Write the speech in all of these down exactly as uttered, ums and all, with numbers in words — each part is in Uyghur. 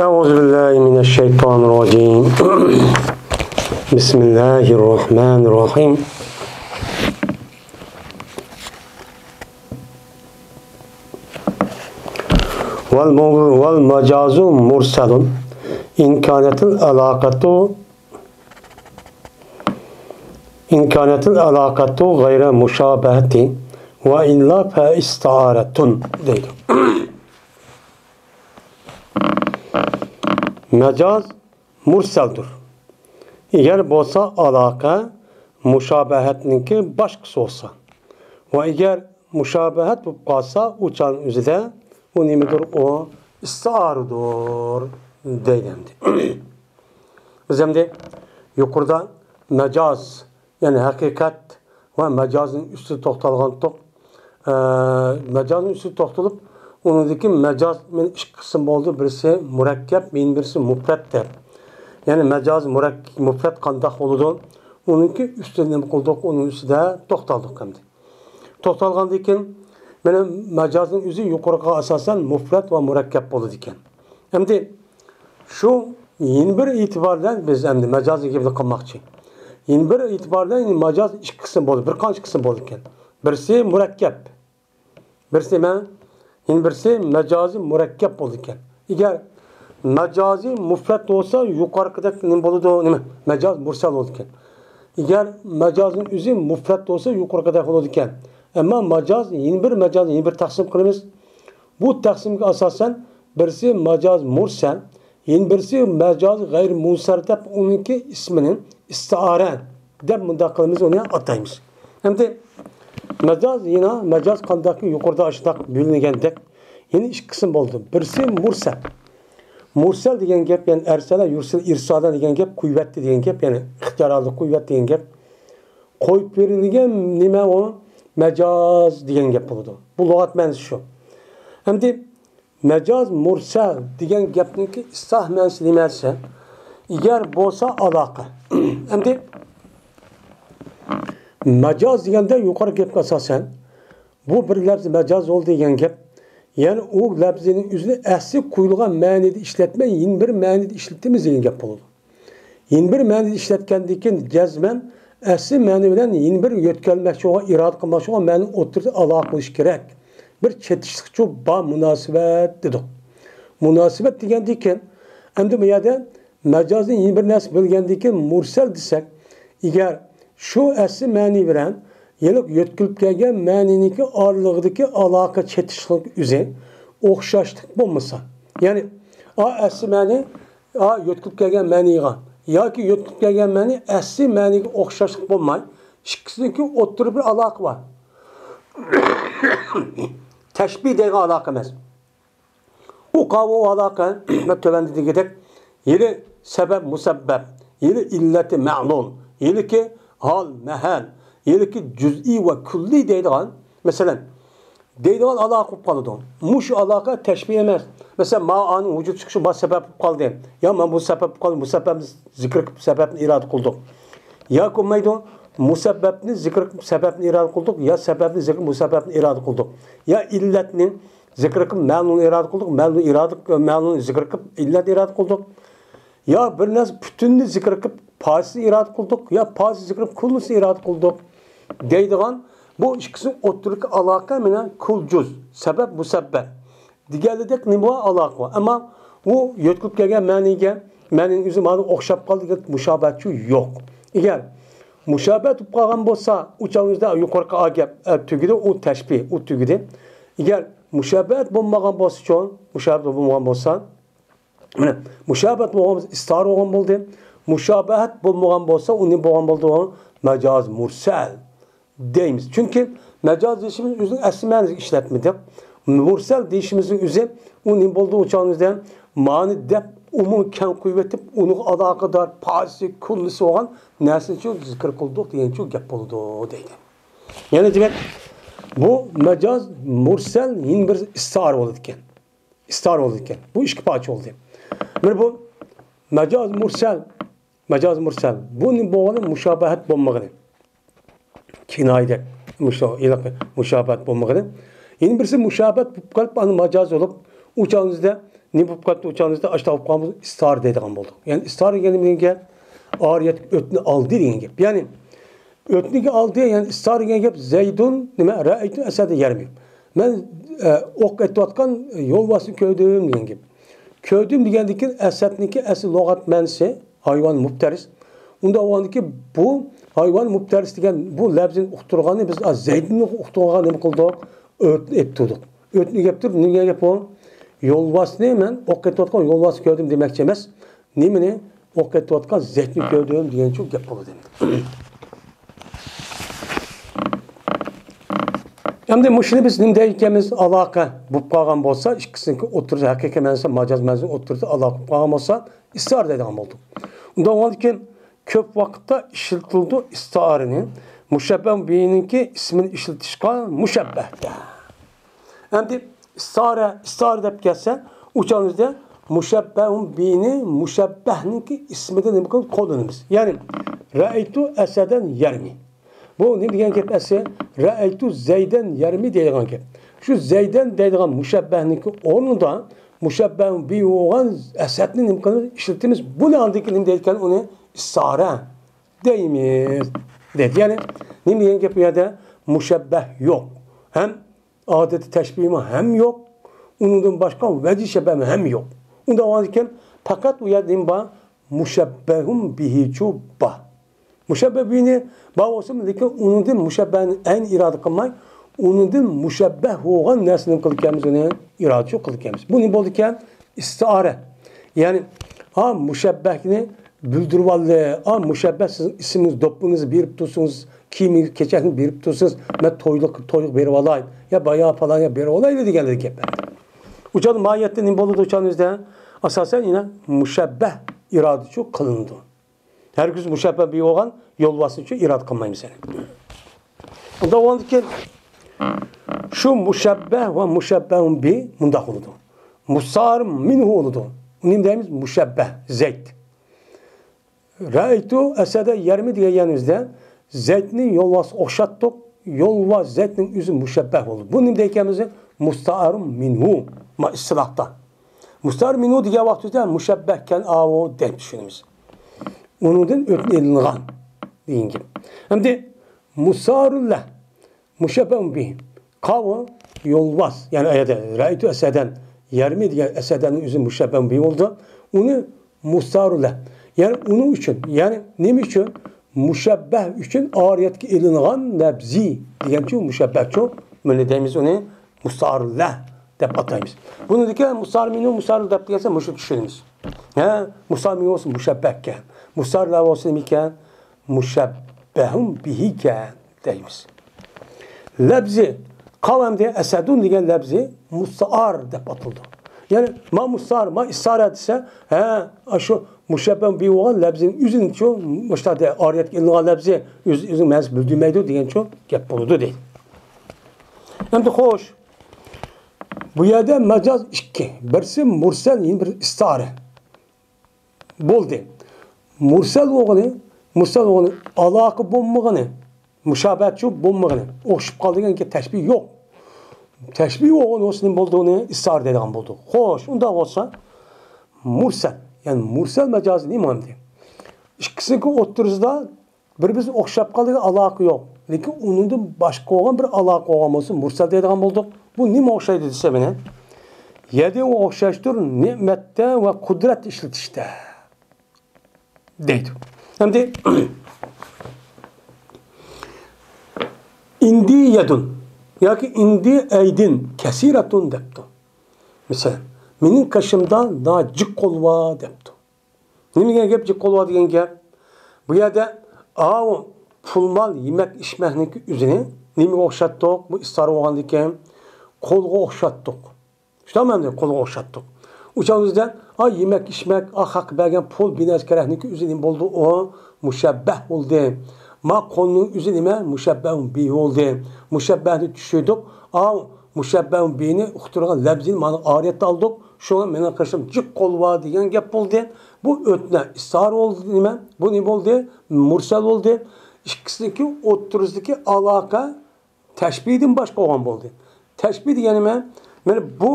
أعوذ بالله من الشيطان الرجيم. بسم الله الرحمن الرحيم. والمو-، والمجاز مرسل إن كانت العلاقة، إن كانت العلاقة غير مشابهة وإلا فاستعارة دەيدۇ. مەجاز مۇرسەلدۇر. ئەگەر بولسا ئالاقە مۇشابەھەتنىڭكى باشقىسى بولسا. ۋە ئەگەر مۇشابەھەت بولۇپ قالسا، ئۇ چاغنىڭ ئۆزىدە ئۇ نېمىدۇر؟ ئۇ ئىستىئارىدۇر دەيدۇ ئەمدى. بىز ئەمدى يۇقىرىدا مەجاز، يەنى ھەقىقەت ۋە مەجازنىڭ ئۈستىدە توختالغانتۇق. ئە، مەجازنىڭ ئۈستىدە توختىلىپ، ئۇنىڭدىكى مەجاز مەن ئىككى قىسىم بولدى. بىرسى مۇرەككەپ، يەنە بىرسى مۇپرەت دەپ. يەنى مەجاز مۇرەك-، مۇپرەت قانداق بولىدۇ؟ ئۇنىڭكى ئۈستىدە نېمە قىلدۇق؟ ئۇنىڭ ئۈستىدە توختالدۇق ئەمدى. توختالغاندىن كېيىن، مانا مەجازنىڭ ئۆزى يۇقىرىقىغا ئاساسەن مۇپرەت ۋە مۇرەككەپ بولىدىكەن. ئەمدى شۇ يەنە بىر ئېتىبار بىلەن بىز ئەمدى مەجازنىڭ گېپىنى قىلماقچى. يەنە بىر ئېتىبار بىلەن مەجاز ئىككى قىسىم بولىدۇ، بىر قانچە قىسىم بولىدىكەن. بىرسى مۇرەككەپ، بىرسى نېمە؟ يەنە بىرسى مەجازى مۇرەككەپ بولىدىكەن. ئەگەر مەجازى مۇپرەت بولسا، يۇقىرىقىدەك نېمە بولىدۇ؟ نېمە؟ مەجاز مۇرسەل بولىدىكەن. ئەگەر مەجازنىڭ ئۆزى مۇپرەت بولسا، يۇقىرىقىدەك بولىدىكەن. ئەمما مەجاز، يەنە بىر مەجاز، يەنە بىر تەقسىم قىلىمىز. بۇ تەقسىمگە ئاساسەن، بىرسى مەجاز مۇرسەل، يەنە بىرسى مەجاز غەيرىي مۇرسەل دەپ ئۇنىڭكى ئىسمىنى ئىستىئارە دەپ مۇنداق قىلىمىز، ئۇنى ئاتايمىز. ئەمدى مەجاز، يەنە مەجاز قانداق يۇقىرىدا ئاشۇنداق بۆلۈنگەندەك يەنە ئىككى قىسىم بولدى. بىرسى مۇرسەل. مۇرسەل دېگەن گەپ، يەنى ئەرسەلە يۇرسىل ئىرسالەن دېگەن گەپ، قويۇۋەتتى دېگەن گەپ، يەنى ئىختىيار ھالدا قويۇۋەتتى دېگەن گەپ. قويۇپ بېرىلگەن نېمە ئۇ؟ مەجاز دېگەن گەپ بولىدۇ. بۇ لۇغەت مەنىسى شۇ. ئەمدى مەجاز مۇرسەل دېگەن گەپنىڭكى ئىستىلاھ مەنىسى نېمە دېسە، ئەگەر بولسا ئالاقە. ئەمدى مەجاز دېگەندە يۇقىرى گەپكە ئاساسەن، بۇ بىر لەپز مەجاز بولدى دېگەن گەپ. يەنى ئۇ لەپزىنىڭ ئۆزىنى ئەسلى قويۇلغان مەنىدە ئىشلەتمەي، يەنە بىر مەنىدە ئىشلىتىمىز دېگەن گەپ بولىدۇ. يەنە بىر مەنىدە ئىشلەتكەندىن كېيىن جەزمەن ئەسلى مەنە بىلەن يەنە بىر يۆتكەلمەكچى بولغان، ئىرادە قىلماقچى بولغان مەنىنىڭ ئوتتۇرىسىدا ئالاقە بولۇشى كېرەك. بىر چېتىشلىقچۇ بار مۇناسىۋەت دېدۇق. مۇناسىۋەت دېگەندىن كېيىن، ئەمدى بۇ يەردە مەجازنى يەنە بىر نەرسە بۆلگەندىن كېيىن مۇرسەل دېسەك، ئەگەر شۇ ئەسلى مەنى بىلەن ھېلىقى يۆتكىلىپ كەلگەن مەنىنىڭكى ئارىلىقىدىكى ئالاقە چېتىشلىق ئۆزى ئوخشاشلىق بولمىسا، يەنى ئا ئەسلى مەنى ئا يۆتكىلىپ كەلگەن مەنىگە ياكى يۆتكىلىپ كەلگەن مەنى ئەسلى مەنىگە ئوخشاشلىق بولماي، ئىككىسىنىڭكى ئوتتۇرىدا بىر ئالاقە بار. تەشبىھ دەيدىغان ئالاقە ئەمەس. ئۇ قاۋۇ ئالاقە، مەن تۆۋەندە دېگۈدەك، يەنى سەۋەب مۇسەببەپ، يەنى ئىللەتى مەلۇل، يەنىكى ھال، مەھەل، يەنىكى جۈزئىي ۋە كۈللىي دەيدىغان، مەسىلەن، دەيدىغان ئالاقە بولۇپ قالىدۇ. مۇشۇ ئالاقە تەشبىھ ئەمەس. مەسىلەن، ماۋۇ ئانىڭ ۋۇجۇد چىقىشى ماۋۇ سەۋەب بولۇپ قالدى. يا مانا بۇ سەۋەب بولۇپ قالدى، مۇسەببەپنى زىكىر قىلىپ سەۋەبنى ئىرادە قىلدۇق. ياكى بولمايدۇ، مۇسەببەپنى زىكىر قىلىپ سەۋەبنى ئىرادە قىلدۇق، يا سەۋەبنى زىكىر قىلىپ مۇسەببەپنى ئىرادە قىلدۇق. يا ئىللەتنى زىكىر قىلىپ مەلۇلنى ئىرادە قىلدۇق، مەلۇلنى ئىرادە، مەلۇلنى زىكىر قىلىپ ئىللەتنى ئىرادە قىلدۇق. يا بىر نەرسە پۈتۈننى زىكىر قىلىپ پارچىسىنى ئىرادە قىلدۇق، يا پارچىسىنى زىكىر قىلىپ كۈللىسىنى ئىرادە قىلدۇق دەيدىغان بۇ ئىككىسىنىڭ ئوتتۇرىدىكى ئالاقە مانا كۈل جۈز، سەۋەب مۇسەببەپ دېگەنلىكتەك نېمە بار؟ ئالاقە بار. ئەمما ئۇ يۆتكىلىپ كەلگەن مەنىگە، مەنىنىڭ ئۆزى مانا ئوخشاپ قالدى دېگەن مۇشابەھەتچۇ يوق. ئەگەر مۇشابەھەت بولۇپ قالغان بولسا، ئۇ چاغدا يۇقىرىقى ئا گەپ، ئە، تۈگىدى، ئۇ تەشبىھ، ئۇ تۈگىدى. ئەگەر مۇشابەھەت بولمىغان بولسىچۇ، مۇشابەھەت بولمىغان بولسا، مانا، مۇشابەھەت بولغان بولسا ئىستىئارە بولغان بولدى. مۇشابەھەت بولمىغان بولسا، ئۇ نېمە بولغان بولدى؟ ئۇ مەجاز مۇرسەل دەيمىز. چۈنكى مەجاز دېيىشىمىز ئۆزىنىڭ ئەسلى مەنىسىگە ئىشلەتمىدۇق. مۇرسەل دېيىشىمىزنىڭ ئۆزى، ئۇ نېمە بولدى؟ ئۇ چاغىمىزدا مەنى دەپ ئومۇم كەڭ قويۇۋېتىپ، ئۇنىڭغا ئالاقىدار پارچىسى، كۈللىسى بولغان نەرسىنىچۇ زىكىر قىلدۇق دېگەنچۇ گەپ بولىدۇ دەيدۇ. يەنى دېمەك، بۇ مەجاز مۇرسەل يەنە بىر ئىستىئارە بولىدىكەن. ئىستار بولىدىكەن. بۇ ئىككى پارچە بولدى. مانا بۇ مەجاز مۇرسەل، مەجاز مۇرسەل. بۇ نېمە بولغىنى؟ مۇشابەھەت بولمىغىنى. كىنايىدەك مۇشۇ ھېلىقى مۇشابەھەت بولمىغىنى. يەنە بىرسى مۇشابەھەت بولۇپ قېلىپ، ئاندىن مەجاز بولۇپ، ئۇ چاغىمىزدا نېمە بولۇپ قالدى؟ ئۇ چاغدا ئاشۇنداق بولۇپ قالغان بولسا، ئىستىئارە دەيدىغان بولدۇق. يەنى ئىستىئارە دېگەن نېمە دېگەن گەپ؟ ئارىيەتكە ئۆتنى ئالدى دېگەن گەپ. يەنى ئۆتنىگە ئالدى، يەنى ئىستىئارە دېگەن گەپ زەيدۇن نېمە؟ رەئەيتۇ ئەسەدە يەرمى. مەن، ئە، ئوق ئېتىۋاتقان يولۋاسنى كۆردۈم دېگەن گەپ. كۆردۈم دېگەندىن كېيىن ئەسەدنىڭكى ئەسلى لۇغەت مەنىسى ھايۋان مۇپتەرىس. ئۇنداق بولغاندىكىن بۇ ھايۋان مۇپتەرىس دېگەن بۇ لەپزىنى ئۇقتۇرغاننى بىز، ئا، زەيدنى ئۇقتۇرغان نېمە قىلدۇق؟ ئۆتنى ئېيتتۇردۇق. ئۆتنى ئېيتتۇردۇق. نېمە گەپ ئۇ؟ يولۋاسنى، مەن ئوق ئېتىۋاتقان يولۋاسنى كۆردۈم دېمەكچى ئەمەس. نېمىنى؟ ئوق ئېتىۋاتقان زەيدنى كۆردۈم دېگەنچۇ گەپ بولىدۇ. ئەمدى مۇشۇنى بىز نېمە دەيدىكەنمىز؟ ئالاقە بولۇپ قالغان بولسا، ئىككىسىنىڭكى ئوتتۇرىسى، ھەقىقىي مەنىسى، ماجاز مەنىسى ئوتتۇرىسى ئالاقە بولۇپ قالغان بولسا، ئىستىئارە دەيدىغان بولدۇق. ئۇنداق بولغاندىكىن كۆپ ۋاقىتتا ئىشلىتىلىدۇ ئىستىئارىنى مۇشەببەھ بىنىڭكى ئىسمىنى ئىشلىتىشقا مۇشەببەھتە. ئەمدى ئىستىئارە، ئىستىئارە دەپ كەلسە، ئۇ چاغدا مۇشەببەھۇن بىنى مۇشەببەھنىڭكى ئىسمىدا نېمە قىلىپ قوللىنىمىز؟ يەنى، رەئەيتۇ ئەسەدەن يەرمى. بۇ نېمە دېگەن گەپ ئەسلى؟ رەئەيتۇ زەيدەن يەرمى دەيدىغان گەپ. شۇ زەيدەن دەيدىغان مۇشەببەھنىڭكى ئورنىدا مۇشەببەھۇن بى بولغان ئەسەدنى نېمە قىلىمىز؟ ئىشلىتىمىز. بۇنى ئاندىن كېيىن نېمە دەيدىكەن؟ ئۇنى ئىستىئارە دەيمىز، دەيدۇ. يەنى نېمە دېگەن گەپ بۇ يەردە؟ مۇشەببەھ يوق. ھەم ئادەتتە تەشبىھمۇ ھەم يوق، ئۇنىڭدىن باشقا ۋەجھى شەبەھمۇ ھەم يوق. ئۇنداق بولغاندىكىن پەقەت ئۇ يەردە نېمە بار؟ مۇشەببەھۇن بىھىچۇ بار. مۇشەببەھ بىھىنى بار بولسىمۇ، لېكىن ئۇنىڭدىن مۇشەببەھنى ئەينى ئىرادە قىلماي، ئۇنىڭدىن مۇشەببەھ بولغان نەرسىنى قىلىدىكەنمىز، ئۇنى ئىرادىچۇ قىلىدىكەنمىز. بۇ نېمە بولىدىكەن؟ ئىستىئارە. يەنى، ھا، مۇشەببەھنى بىلدۈرۈۋالدى، ھا، مۇشەببەھ سىزنىڭ ئىسمىڭىز، دوپپىڭىزنى بېرىپ تۇرسىڭىز، كىيىمىڭىز، كېچەكنى بېرىپ تۇرسىڭىز، مەن تويلۇق، تويغا بېرىۋالاي، يا بايا پالان يا بېرىۋالايلى دېگەندەك گەپ. ئۇ چاغدا ماھىيەتتە نېمە بولىدۇ ئۇ چاغدا بىزدە؟ ئاساسەن يەنە مۇشەببەھ ئىرادىچۇ قىلىنىدۇ. ھەرگىز مۇشەببەھ بىھى بولغان يولۋاسنىچۇ ئىرادە قىلمايمىز يەنە. ئۇنداق بولغاندىكىن شۇ مۇشەببەھ ۋە مۇشەببەھۇن بىھى مۇنداق بولىدۇ. مۇستەئار مىنھۇ بولىدۇ. نېمە دەيمىز؟ مۇشەببەھ، زەيت. رەئەيتۇ ئەسەدە يەرمى دېگەن يەرىمىزدە زەيتنى يولۋاسقا ئوخشاتتۇق. يولۋاس زەيتنىڭ ئۆزى مۇشەببەھ بولدى. بۇ نېمە دەيدىكەنمىز؟ مۇستەئارۇن مىنھۇ. ما ئىستىلاھتا. مۇستەئار مىنھۇ دېگەن ۋاقتىدا مۇشەببەھكەن ئاۋۇ دەپ چۈشىنىمىز. ئۇنىڭدىن ئۆتنە ئېلىنغان دېگەن گەپ. ئەمدى مۇستەئارۇن لەھ، مۇشەببەھۇن بىھى. قاۋۇ يولۋاس. يەنى ئايەتتە رەئەيتۇ ئەسەدەن يەرمى دېگەن ئەسەدەننىڭ ئۆزى مۇشەببەھۇن بىھى بولىدۇ. ئۇنى مۇستەئارۇن لەھ. يەنى ئۇنىڭ ئۈچۈن. يەنى نېمە ئۈچۈن؟ مۇشەببەھ ئۈچۈن ئارىيەتكە ئېلىنغان لەپزى دېگەنچۇ مۇشەببەھچۇ. مانا دەيمىز ئۇنى مۇستەئارۇن لەھ دەپ ئاتايمىز. بۇنىڭدىكى مۇستەئار مىنھۇ، مۇستەئار لەھ دەپ كەلسە مۇشۇ چۈشىنىمىز. ھە، مۇستەئار مىنھۇ بولسا مۇشەببەھكەن. مۇستەئار لەھ بولسا نېمىكەن؟ مۇشەببەھۇن بىھىكەن دەيمىز. لەپزى، قاۋ ئەمدى ئەسەدۇن دېگەن لەپزى مۇستەئار دەپ ئاتىلىدۇ. يەنى ما مۇستەئار، ما ئىستىئارە دېسە، ھە، ئاشۇ مۇشەببەھۇن بىھى بولغان لەپزىنىڭ ئۆزىنىچۇ مۇشتەدە ئارىيەتكە ئېلىنغان لەپزى ئۆز، ئۆزىنىڭ مەنىسىنى بىلدۈرمەيدۇ دېگەنچۇ گەپ بولىدۇ دەيدۇ. ئەمدى خوش، بۇ يەردە مەجاز ئىككى. بىرسى مۇرسەل، يەنە بىر ئىستىئارە. بولدى. مۇرسەل بولغىنى، مۇرسەل بولغىنى، ئالاقە بولمىغىنى، مۇشابەھەتچۇ بولمىغىنى، ئوخشىشىپ قالدى دېگەن گەپ، تەشبىھ يوق. تەشبىھ بولغىنى بولسا نېمە بولدى، ئۇنى ئىستىئارە دەيدىغان بولدۇق. خوش، ئۇنداق بولسا مۇرسەل، يەنى مۇرسەل مەجازى نېمە ئەمدى؟ ئىككىسىنىڭكى ئوتتۇرىسىدا بىر-بىرسىگە ئوخشاپ قالىدىغان ئالاقە يوق. لېكىن ئۇنىڭدىن باشقا بولغان بىر ئالاقە بولغان بولسا مۇرسەل دەيدىغان بولدۇق. بۇ نېمە ئوخشايدۇ دېسە مانا. يەدىغا ئوخشاشتۇر نېمەتتە ۋە قۇدرەت ئىشلىتىشتە. دەيدۇ. ئەمدى ئىندى يەدۇن ياكى ئىندى ئەيدىن كەسىرەتۇن دەپتۇ. مىسال، مېنىڭ قېشىمدا ناھايىتى جىق قول بار دەپتۇ. نېمە دېگەن گەپ، جىق قول بار دېگەن گەپ؟ بۇ يەردە ئاۋۇ پۇل مال، يېمەك ئىچمەكنىڭكى ئۆزىنى نېمىگە ئوخشاتتۇق؟ بۇ ئىستىئارە بولغاندىكىن قولغا ئوخشاتتۇق. شۇنداقمۇ ئەمدى؟ قولغا ئوخشاتتۇق. ئۇ چاغدا بىزدە، ئا، يېمەك ئىچمەك، ئا، خەققە بەرگەن پۇل، بىر نەرسە كېرەكنىڭكى ئۆزى نېمە بولدى؟ ئۇ مۇشەببەھ بولدى. ما قولنىڭ ئۆزى نېمە؟ مۇشەببەھۇن بىھى بولدى. مۇشەببەھنى چۈشۈردۇق. ئا، مۇشەببەھۇن بىھىنى ئۇقتۇرغان لەپزىنى مانا ئارىيەتتە ئالدۇق. شۇڭا مېنىڭ قېشىم جىق قول بار دېگەن گەپ بولدى. بۇ ئۆتنە ئىستىئارە بولدى نېمە؟ بۇ نېمە بولدى؟ مۇرسەل بولدى. ئىككىسىنىڭكى ئوتتۇرىسىدىكى ئالاقە تەشبىھتىن باشقا بولغان بولدى. تەشبىھ دېگەن نېمە؟ مانا بۇ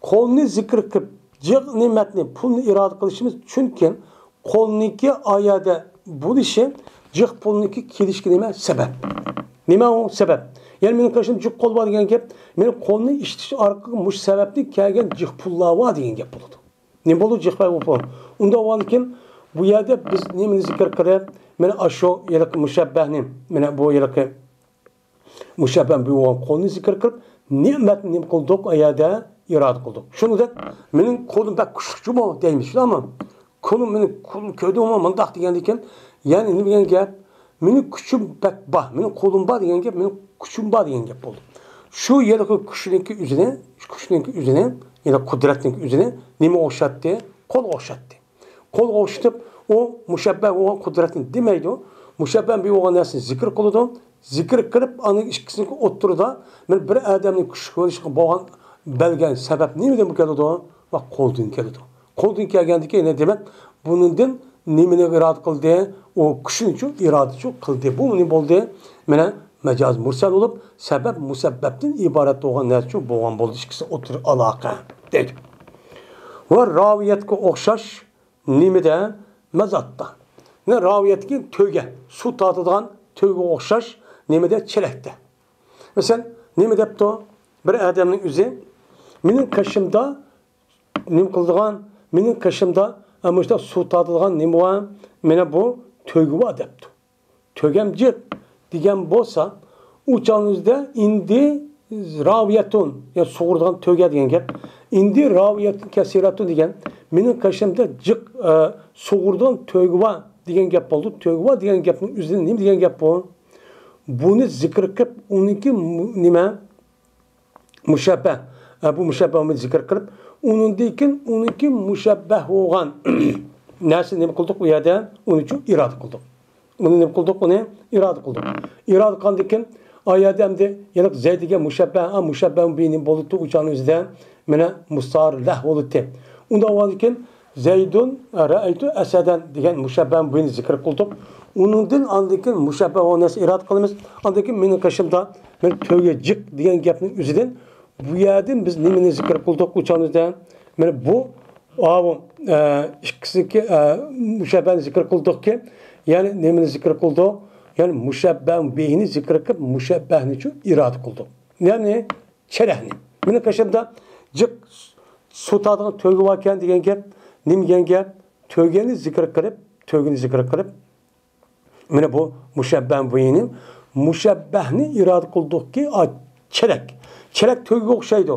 قولنى زىكىر قىلىپ، جىق نېمەتنى، پۇلنى ئىرادە قىلىشىمىز، چۈنكى قولنىڭكى ئايەدە بولۇشى جىق پۇلنىڭكى كېلىشكە نېمە سەۋەب؟ نېمە ئۇ سەۋەب؟ يەنى مېنىڭ قېشىمدا جىق قول بار دېگەن گەپ، مېنىڭ قولنى ئىشلىتىش ئارقىلىق مۇشۇ سەۋەبتىن كەلگەن جىق پۇللار بار دېگەن گەپ بولىدۇ. نېمە بولدى جىق پۇل؟ ئۇنداق بولغاندىكىن بۇ يەردە بىز نېمىنى زىكىر قىلىپ، مانا ئاشۇ ھېلىقى مۇشەببەھنى، مانا بۇ ھېلىقى مۇشەببەھ بولغان قولنى زىكىر قىلىپ، نېمەتنى نېمە قىلدۇق؟ ئۇ يەردە ئىرادە قىلدۇق. شۇنىڭدەك، مېنىڭ قولۇم بەك كۈچلۈكچىمۇ دەيمىز، شۇنداقمۇ؟ قولۇم، مېنىڭ قولۇم، كۆردۈڭمۇ مۇنداق دېگەندىكىن، يەنى نېمە دېگەن گەپ؟ مېنىڭ كۈچۈم بەك بار، مېنىڭ قولۇم بار دېگەن گەپ، مېنىڭ كۈچۈم بار دېگەن گەپ بولدى. شۇ ھېلىقى كۈچنىڭكى ئۆزىنى، شۇ كۈچنىڭكى ئۆزىنى، يەنى قۇدرەتنىڭكى ئۆزىنى نېمىگە ئوخشاتتى؟ قولغا ئوخشاتتى. قولغا ئوخشىتىپ، ئۇ مۇشەببەھ بولغان قۇدرەتنى دېمەيدۇ. مۇشەببەھ بولغان نەرسىنى زىكىر قىلىدۇ. زىكىر قىلىپ، ئانىڭ ئىككىسىنىڭكى ئوتتۇرىدا بىر، بىر ئادەمنىڭ كۈچلۈك بولۇشىغا بولغان بەلگىلەنگەن سەۋەب نېمىدىن كېلىدۇ؟ ۋە قولدىن كېلىدۇ. قولدىن كەلگەندىكىن، يەنە دېمەك، بۇنىڭدىن نېمىنى ئىرادە قىلدى؟ ئۇ كۈچنىچۇ، ئىرادىچۇ قىلدى. بۇ نېمە بولدى؟ مانا مەجاز مۇرسەل بولۇپ، سەۋەب مۇسەببەپتىن ئىبارەت بولغان نەرسىچۇ بولغان بولدى. ئىككىسى ئوتتۇرا ئالاقە دەيدۇ. ۋە راۋىيەتكە ئوخشاش نېمىدە؟ مەزاتتا. يەنى راۋىيەتتىكى تۆگە، سۇ تارتىدىغان تۆگىگە ئوخشاش نېمىدە؟ چېلەكتە. مەسىلەن، نېمە دەپتۇ؟ بىر ئادەمنىڭ ئۆزى، مېنىڭ قېشىمدا نېمە قىلىدىغان، مېنىڭ قېشىمدا، ئە، مۇشۇنداق سۇ تارتىدىغان نېمە بار؟ مانا بۇ تۆگە بار دەپتۇ. تۆگەم جىق دېگەن بولسا، ئۇ چاغنىڭىزدا ئىندى راۋىيەتۇن، يەنى سۇغۇرىدىغان تۆگە دېگەن گەپ. ئىندى راۋىيەتۇن كەسىرەتۇن دېگەن، مېنىڭ قېشىمدا جىق، ئە، سۇغۇرىدىغان تۆگە بار دېگەن گەپ بولدى. تۆگە بار دېگەن گەپنىڭ ئۆزىدىن نېمە دېگەن گەپ بۇ؟ بۇنى زىكىر قىلىپ، ئۇنىڭكى مۇ-، نېمە؟ مۇشەببەھ. ئە، بۇ مۇشەببەھنى زىكىر قىلىپ، ئۇنىڭدىن كېيىن ئۇنىڭكى مۇشەببەھ بولغان نەرسىنى نېمە قىلدۇق؟ ئۇ يەردە ئۇنى شۇ ئىرادە قىلدۇق. ئۇنى نېمە قىلدۇق؟ ئۇنى ئىرادە قىلدۇق. ئىرادە قىلغاندىن كېيىن، ئا يەردە ئەمدى يەنە زەيد دېگەن مۇشەببەھ، ئا، مۇشەببەھ بىنى بولۇپتۇ، ئۇ چاغنىڭ ئۆزىدە مانا مۇستەئەر لەھ بولۇپتۇ. ئۇنداق بولغاندىن كېيىن، زەيدۇن رەئەيتۇ ئەسەدەن دېگەن مۇشەببەھ بىنى زىكىر قىلدۇق. ئۇنىڭدىن ئاندىن كېيىن مۇشەببەھ بولغان نەرسىنى ئىرادە قىلىمىز. ئاندىن كېيىن مېنىڭ قېشىمدا مېنىڭ تۆگە جىق دېگەن گەپنىڭ ئۆزىدىن بۇ يەردىن بىز نېمىنى زىكىر قىلدۇق ئۇ چاغنىڭدا؟ مانا بۇ، ئاۋۇ، ئە، ئىككىسىنىڭكى، ئە، مۇشەببەھنى زىكىر قىلدۇقكى، يەنى نېمىنى زىكىر قىلدۇق؟ يەنى مۇشەببەھ بىھىنى زىكىر قىلىپ، مۇشەببەھنىچۇ ئىرادە قىلدۇق. يەنى چېلەكنى. مېنىڭ قېشىمدا جىق سۇ تارتىدىغان تۆگە باركەن دېگەن گەپ. نېمە دېگەن گەپ؟ تۆگىنى زىكىر قىلىپ، تۆگىنى زىكىر قىلىپ، مانا بۇ مۇشەببەھ بىھىنى، مۇشەببەھنى ئىرادە قىلدۇقكى، ئا، چېلەك. چېلەك تۆگىگە ئوخشايدۇ.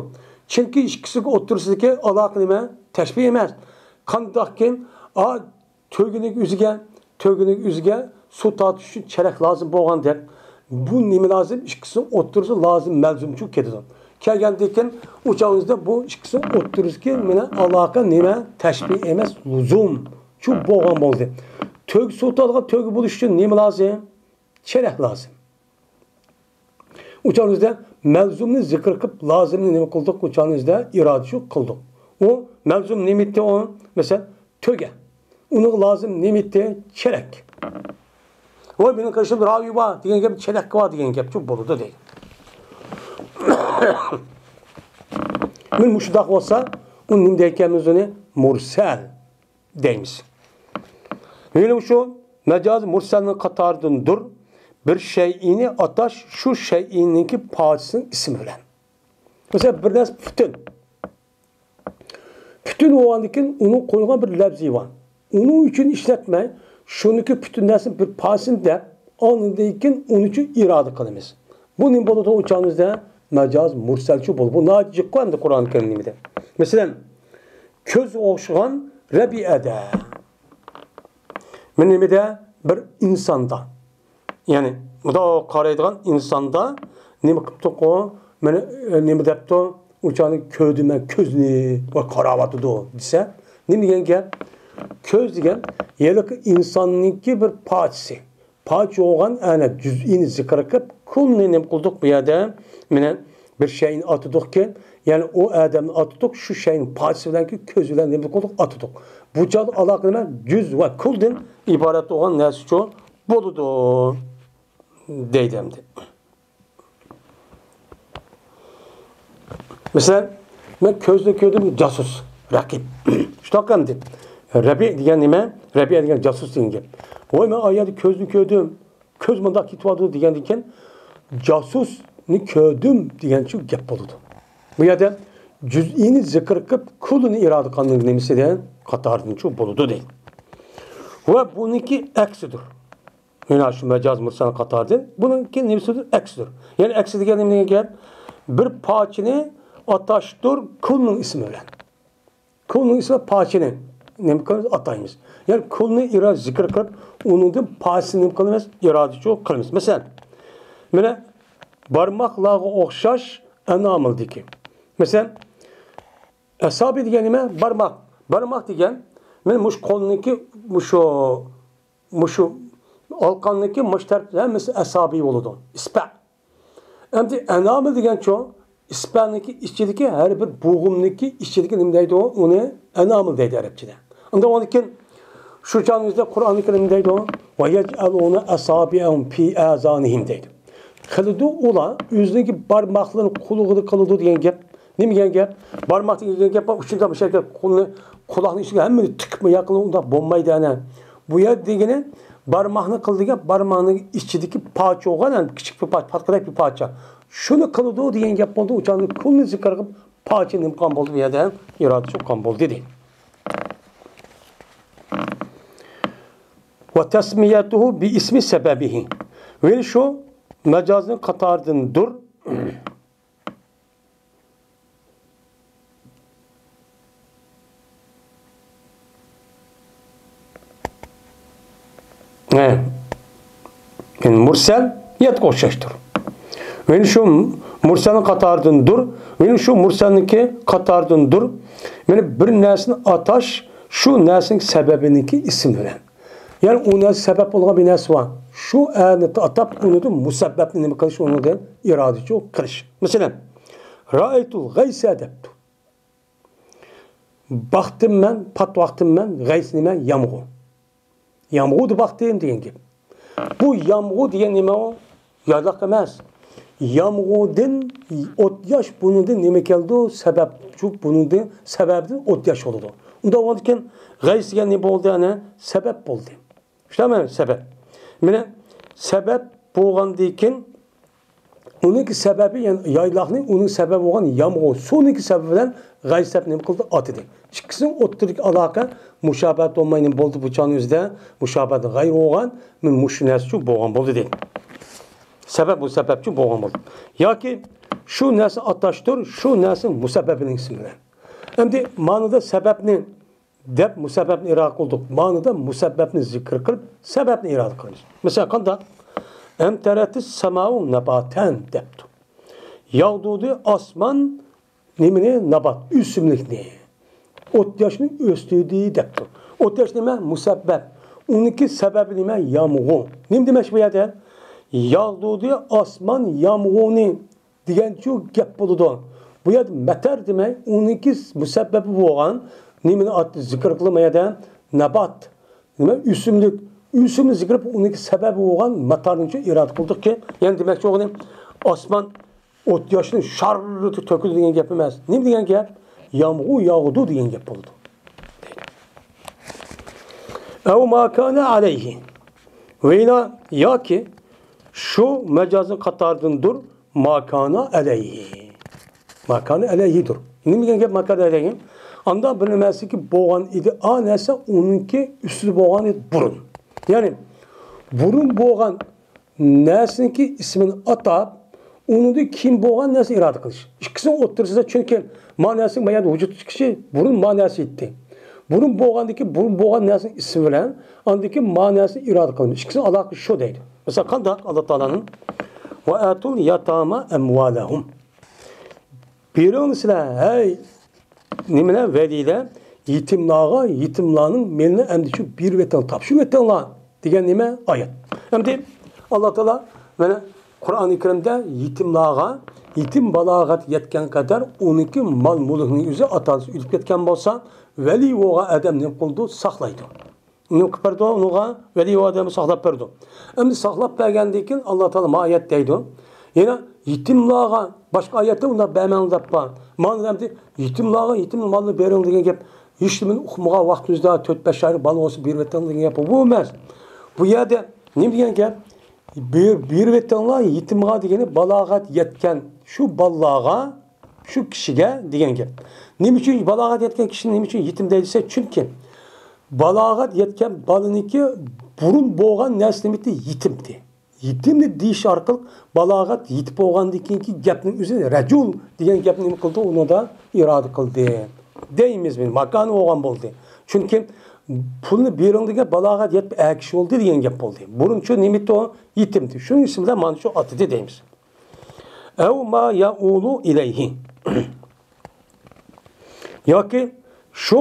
چۈنكى ئىككىسىنىڭ ئوتتۇرىسىدىكى ئالاقە نېمە؟ تەشبىھ ئەمەس. قانداقكىن، ئا، تۆگىنىڭ ئۆزىگە، تۆگىنىڭ ئۆزىگە سۇ تارتىش ئۈچۈن چېلەك لازىم بولغاندەك، بۇ نېمە لازىم؟ ئىككىسىنىڭ ئوتتۇرىسى لازىم مەلزۇمچۇ كېلىدۇ. كەلگەندىن كېيىن ئۇ چاغىڭىزدا بۇ ئىككىسىنىڭ ئوتتۇرىسىدىكى مانا ئالاقە نېمە؟ تەشبىھ ئەمەس، لۇزۇمچۇ بولغان بولدى. تۆگە سۇ تارتىدىغان تۆگە بولۇش ئۈچۈن نېمە لازىم؟ چېلەك لازىم. ئۇ چاغنىڭىزدا مەلزۇمنى زىكىر قىلىپ، لازىمنى نېمە قىلدۇق؟ ئۇ چاغنىڭىزدا ئىرادىچۇ قىلدۇق. ئۇ مەلزۇم نېمە ئىدى ئۇ؟ مەسىلەن، تۆگە. ئۇنىڭغا لازىم نېمە ئىدى؟ چېلەك. ۋاي، مېنىڭ قېشىمدا راۋى بار دېگەن گەپ، چېلەك بار دېگەن گەپچۇ بولىدۇ دەيدۇ. مانا مۇشۇنداق بولسا، ئۇ نېمە دەيدىكەنمىز ئۇنى؟ مۇرسەل دەيمىز. يەنە شۇ مەجاز مۇرسەلنىڭ قاتارىدىندۇر. بىر شەيئىنى ئاتاش شۇ شەيئىنىڭكى پارچىسىنىڭ ئىسمى بىلەن. مەسىلەن، بىر نەرسە پۈتۈن. پۈتۈن بولغاندىن كېيىن ئۇنىڭ قويغان بىر لەپزى بار. ئۇنىڭ ئۈچۈن ئىشلەتمەي، شۇنىڭكى پۈتۈن نەرسىنىڭ بىر پارچىسىنى دەپ، ئاندىن كېيىن ئۇنىڭ ئۈچۈن ئىرادە قىلىمىز. بۇ نېمە بولىدۇ؟ ئۇ چاغىمىزدا مەجاز مۇرسەلچۇ بولىدۇ. بۇ ناھايىتى جىق ئەمدى قۇرئان كەرىمدە. مەسىلەن، كۆز ئوخشىغان رەبىئەدە. مانا نېمىدە؟ بىر ئىنساندا. يەنى، مۇنداق قارايدىغان ئىنساندا نېمە قىپتۇق ئۇ؟ مانا، ئە، نېمە دەپتۇ؟ ئۇ چاغنى كۆردۈم مەن كۆزنى ۋە قاراۋاتىدۇ دېسە، نېمە دېگەن گەپ؟ كۆز دېگەن ھېلىقى ئىنساننىڭكى بىر پارچىسى. پارچە بولغان ئەنە جۈزئىنى زىكىر قىلىپ، كۇلنى نېمە قىلدۇق بۇ يەردە؟ مانا بىر شەيئىنى ئاتىدۇقكى، يەنى ئۇ ئادەمنى ئاتىدۇق، شۇ شەيئىنىڭ پارچىسى بىلەنكى كۆز بىلەن نېمە قىلدۇق؟ ئاتىدۇق. بۇ چاغدا ئالاقە نېمە؟ جۈز ۋە كۇلدىن ئىبارەت بولغان نەرسىچۇ بولىدۇ دەيدۇ ئەمدى. مەسىلەن، مەن كۆزنى كۆردۈم، جاسۇس، رەقىب. شۇنداق ئەمدى. رەبىئە دېگەن نېمە؟ رەبىئە دېگەن جاسۇس دېگەن گەپ. ۋاي، مەن ئايەردە كۆزنى كۆردۈم، كۆز مۇنداق كېتىۋاتىدۇ دېگەندىن كېيىن، جاسۇسنى كۆردۈم دېگەنچە گەپ بولىدۇ. بۇ يەردە جۈزئىنى زىكىر قىلىپ، كۇللىنى ئىرادە قىلغاننىڭ نېمىسىدىن؟ قاتارىدىنچۇ بولىدۇ دەيدۇ. ۋە بۇنىڭكى ئەكسىدۇر. مانا شۇ مەجاز مۇرسەل قاتارىدىن. بۇنىڭكى نېمىسىدۇر؟ ئەكسىدۇر. يەنى ئەكسى دېگەن نېمە دېگەن گەپ؟ بىر پارچىنى ئاتاشتۇر كۇلنىڭ ئىسمى بىلەن. كۇلنىڭ ئىسمى پارچىنى نېمە قىلىمىز؟ ئاتايمىز. يەنى كۇلنى ئىرا زىكىر قىلىپ، ئۇنىڭدىن پارچىنى نېمە قىلىمىز؟ ئىرادىچۇ قىلىمىز. مەسىلەن، مانا بارماقلارغا ئوخشاش ئەنامىلدىكى. مەسىلەن، ئەسابى دېگەن نېمە؟ بارماق. بارماق دېگەن، مانا مۇشۇ قولنىڭكى، مۇشۇ، مۇشۇ ئالقاننىڭكى مۇشۇ تەرەپ ھەممىسى ئەسابى بولىدۇ. ئىسپە. ئەمدى ئەنامىل دېگەنچۇ، ئىسپەنىڭكى ئىچىدىكى ھەر بىر بوغۇمنىڭكى ئىچىدىكى نېمە دەيدۇ؟ ئۇنى ئەنامىل دەيدۇ ئەرەبچىدە. ئۇنداق بولغاندىكىن، شۇ چاغنىڭ ئۆزىدە قۇرئانى كەرىم نېمە دەيدۇ؟ «ويجعلون أصابعهم في آذانهم» دەيدۇ. قىلىدۇ ئۇلار، ئۆزىنىڭكى بارماقلىرىنى قۇلىقىدا قىلىدۇ دېگەن گەپ. نېمە دېگەن گەپ؟ بارماق دېگەن گەپ بار، ئۇچۇندا مۇشۇ يەرگە قولنى، قۇلاقنىڭ ئىچىگە ھەممىنى تىقىپ، مۇنداق قىلىپ، ئۇنداق بولمايدۇ ئەنە. بۇ يەر دېگىنى بارماقنى قىل دېگەن، بارماقنىڭ ئىچىدىكى پارچە بولغان، ھەم كىچىك بىر پارچە، پاتقىدەك بىر پارچە. شۇنى قىلىدۇ دېگەن گەپ بولدى، ئۇچاننى كۇلنى زىكىر قىلىپ، پارچە نېمە قىلغان بولدى، بۇ يەردە ئىرادە چوققان بولدى دېدى. وتسميته باسم سببه. ۋە شۇ مەجازنىڭ قاتارىدىندۇر. ھە. يەنى مۇرسەل ياتقا ئوخشاشتۇر. ۋە شۇ مۇرسەلنىڭ قاتارىدىندۇر. ۋە شۇ مۇرسەلنىڭكى قاتارىدىندۇر. يەنى بىر نەرسىنى ئاتاش شۇ نەرسىنىڭ سەۋەبىنىڭكى ئىسمى بىلەن. يەنى ئۇ نەرسە سەۋەب بولغان بىر نەرسە بار. شۇ ئەنى ئاتاپ، ئۇنىڭدىن مۇسەببەپنى نېمە قىلىش، ئۇنىڭدىن ئىرادىچۇ قىلىش. مەسىلەن، رائەيتۇل غەيسە دەپتۇ. باقتىم مەن، پات ۋاقتىم مەن، غەيس نېمە؟ يامغۇر. يامغۇرنى باقتىم دېگەن گەپ. بۇ يامغۇر دېگەن نېمە ئۇ؟ يايلاق ئەمەس. يامغۇردىن ئوت ياش بۇنىڭدىن نېمە كەلدى؟ سەۋەب. شۇ بۇنىڭدىن، سەۋەبىدىن ئوت ياش بولىدۇ. ئۇنداق بولغاندىكىن غەيس دېگەن نېمە بولدى؟ ئەنە سەۋەب بولدى. شۇنداقمۇ؟ سەۋەب. مانا سەۋەب بولغاندىن كېيىن ئۇنىڭكى سەۋەبى، يەنى يايلاقنى ئۇنىڭ سەۋەبى بولغان يامغۇر، سۇنىڭكى سەۋەبى بىلەن غەيس دەپ نېمە قىلدى؟ ئاتىدى. ئىككىسىنىڭ ئوتتۇرىدىكى ئالاقە مۇشابەھەت بولماي نېمە بولدى؟ بۇ چاغنىڭ ئۆزىدە مۇشابەھەت غەيرى بولغان، مۇشۇ نەرسە ئۈچۈن بولغان بولدى دېدى. سەۋەب بۇ سەۋەب ئۈچۈن بولغان بولدى. ياكى شۇ نەرسە ئاتاشتۇر، شۇ نەرسە مۇسەببەبىنىڭ ئىسمى بىلەن. ئەمدى مانىدا سەۋەبنى دەپ مۇسەببەبنى ئىرادە قىلدۇق. مانىدا مۇسەببەبنى زىكىر قىلىپ، سەۋەبنى ئىرادە قىلىمىز. مەسىلەن، قانداق؟ ئەمتەرەتىس سەماۋۇ نەباتەن دەپتۇ. ياغدۇردى ئاسمان نېمىنى؟ نابات، ئۆسۈملۈكنى. ئوت ياشنى ئۆستۈردى دەپتۇ. ئوت ياش نېمە؟ مۇسەببەب. ئۇنىڭكى سەۋەبى نېمە؟ يامغۇر. نېمە دېمەكچى بۇ يەردە؟ ياغدۇردى ئاسمان يامغۇرنى دېگەنچۇ گەپ بولىدۇ. بۇ يەردە مەتەر دېمەي، ئۇنىڭكى مۇسەببەبى بولغان نېمىنى ئات-، زىكىر قىلىمەن يەردە؟ نابات. نېمە؟ ئۆسۈملۈك. ئۆسۈمنى زىكىر قىلىپ، ئۇنىڭكى سەۋەبى بولغان ماتارنىچۇ ئىرادە قىلدۇقكى، يەنى دېمەكچى بولغىنى، ئاسمان ئوت ياشنى شارلىتىپ تۆكىدۇ دېگەن گەپ ئەمەس. نېمە دېگەن گەپ؟ يامغۇر ياغىدۇ دېگەن گەپ بولىدۇ. ئەۋ ما كانە ئەلەيھى. ۋەيلا ياكى شۇ مەجازنىڭ قاتارىدىندۇر. ما كانە ئەلەيھى. ما كانە ئەلەيھىدۇر. نېمە دېگەن گەپ ما كانە ئەلەيھى؟ ئاندا بىر نەرسىكى بولغان ئىدى، ئا نەرسە ئۇنىڭكى ئۈستىدە بولغان ئىدى بۇرۇن. يەنى بۇرۇن بولغان نەرسىنىڭكى ئىسمىنى ئاتاپ، ئۇنىڭدىن كېيىن بولغان نەرسىنى ئىرادە قىلىش. ئىككىسىنىڭ ئوتتۇرىسىدا، چۈنكى ما نەرسىنىڭ بايان ۋۇجۇدقا چىقىشى بۇرۇن ما نەرسە ئىدى. بۇرۇن بولغاندىكى، بۇرۇن بولغان نەرسىنىڭ ئىسمى بىلەن ئاندىكى ما نەرسىنى ئىرادە قىلىمىز. ئىككىسىنىڭ ئالاقىسى شۇ دەيدۇ. مەسىلەن، قانداق؟ ئاللا تائالانىڭ، «ۋە ئەتۇل ياتامە ئەمۋالەھۇم.» بېرىڭ سىلەر، ھەي، نېمىلەر، ۋەلىلەر، يېتىملارغا، يېتىملارنىڭ مېلىنى ئەمدى شۇ بېرىۋېتىڭ، تاپشۇرۇۋېتىڭلار دېگەن نېمە؟ ئايەت. ئەمدى ئاللا تائالا مانا قۇرئانى كەرىمدە يېتىملارغا، يېتىم بالاغەت يەتكەن قەدەر ئۇنىڭكى مال-مۈلكىنىڭ ئۆزى، ئاتا-ئانىسى ئۆلۈپ كەتكەن بولسا، ۋەلىي بولغان ئادەم نېمە قىلىدۇ؟ ساقلايدۇ. نېمە قىلىپ بەردى ئۇنىڭغا؟ ۋەلىي ئادەمنى ساقلاپ بەردى. ئەمدى ساقلاپ بەرگەندىن كېيىن، ئاللا تائالا ما ئايەت دەيدۇ. يەنە يېتىملارغا، باشقا ئايەتتە ئۇنداق بەرمەڭ دەپ بار. مانا ئەمدى يېتىملارغا يېتىم مالنى بېرىڭ دېگەن گەپ. ھېچنېمىنى ئۇقمىغان ۋاقتىمىزدا تۆت-بەش ئايلىق بالا بولسا بېرىۋېتىڭ دېگەن گەپ بۇ ئەمەس. بۇ يەردە نېمە دېگەن گەپ؟ بېر-، بېرىۋېتىڭلار يېتىمغا دېگىنى بالاغەت يەتكەن شۇ بالىلارغا، شۇ كىشىگە دېگەن گەپ. نېمە ئۈچۈن بالاغەت يەتكەن كىشىنى نېمە ئۈچۈن يېتىم دەيدۇ دېسە، چۈنكى بالاغەت يەتكەن بالىنىڭكى بۇرۇن بولغان نەرسە نېمىتى يېتىمدى. يېتىمنى دېيىش ئارقىلىق بالاغەت يېتىپ بولغاندىن كېيىنكى گەپنىڭ ئۆزى رەجۇل دېگەن گەپنى نېمە قىلدى؟ ئۇنىڭدا ئىرادە قىلدى. دەيمىز بىز، ماكانى بولغان بولدى. چۈنكى پۇلنى بېرىڭ دېگەن بالاغەت يەتكەن كىشى بولدى دېگەن گەپ بولدى. بۇرۇن شۇ نېمە ئىدى ئۇ؟ يېتىمدى. شۇنىڭ ئىسمى بىلەن مانا شۇ ئاتىدى دەيمىز. ئەۋ ما يەئۇلۇ ئىلەيھى. ياكى شۇ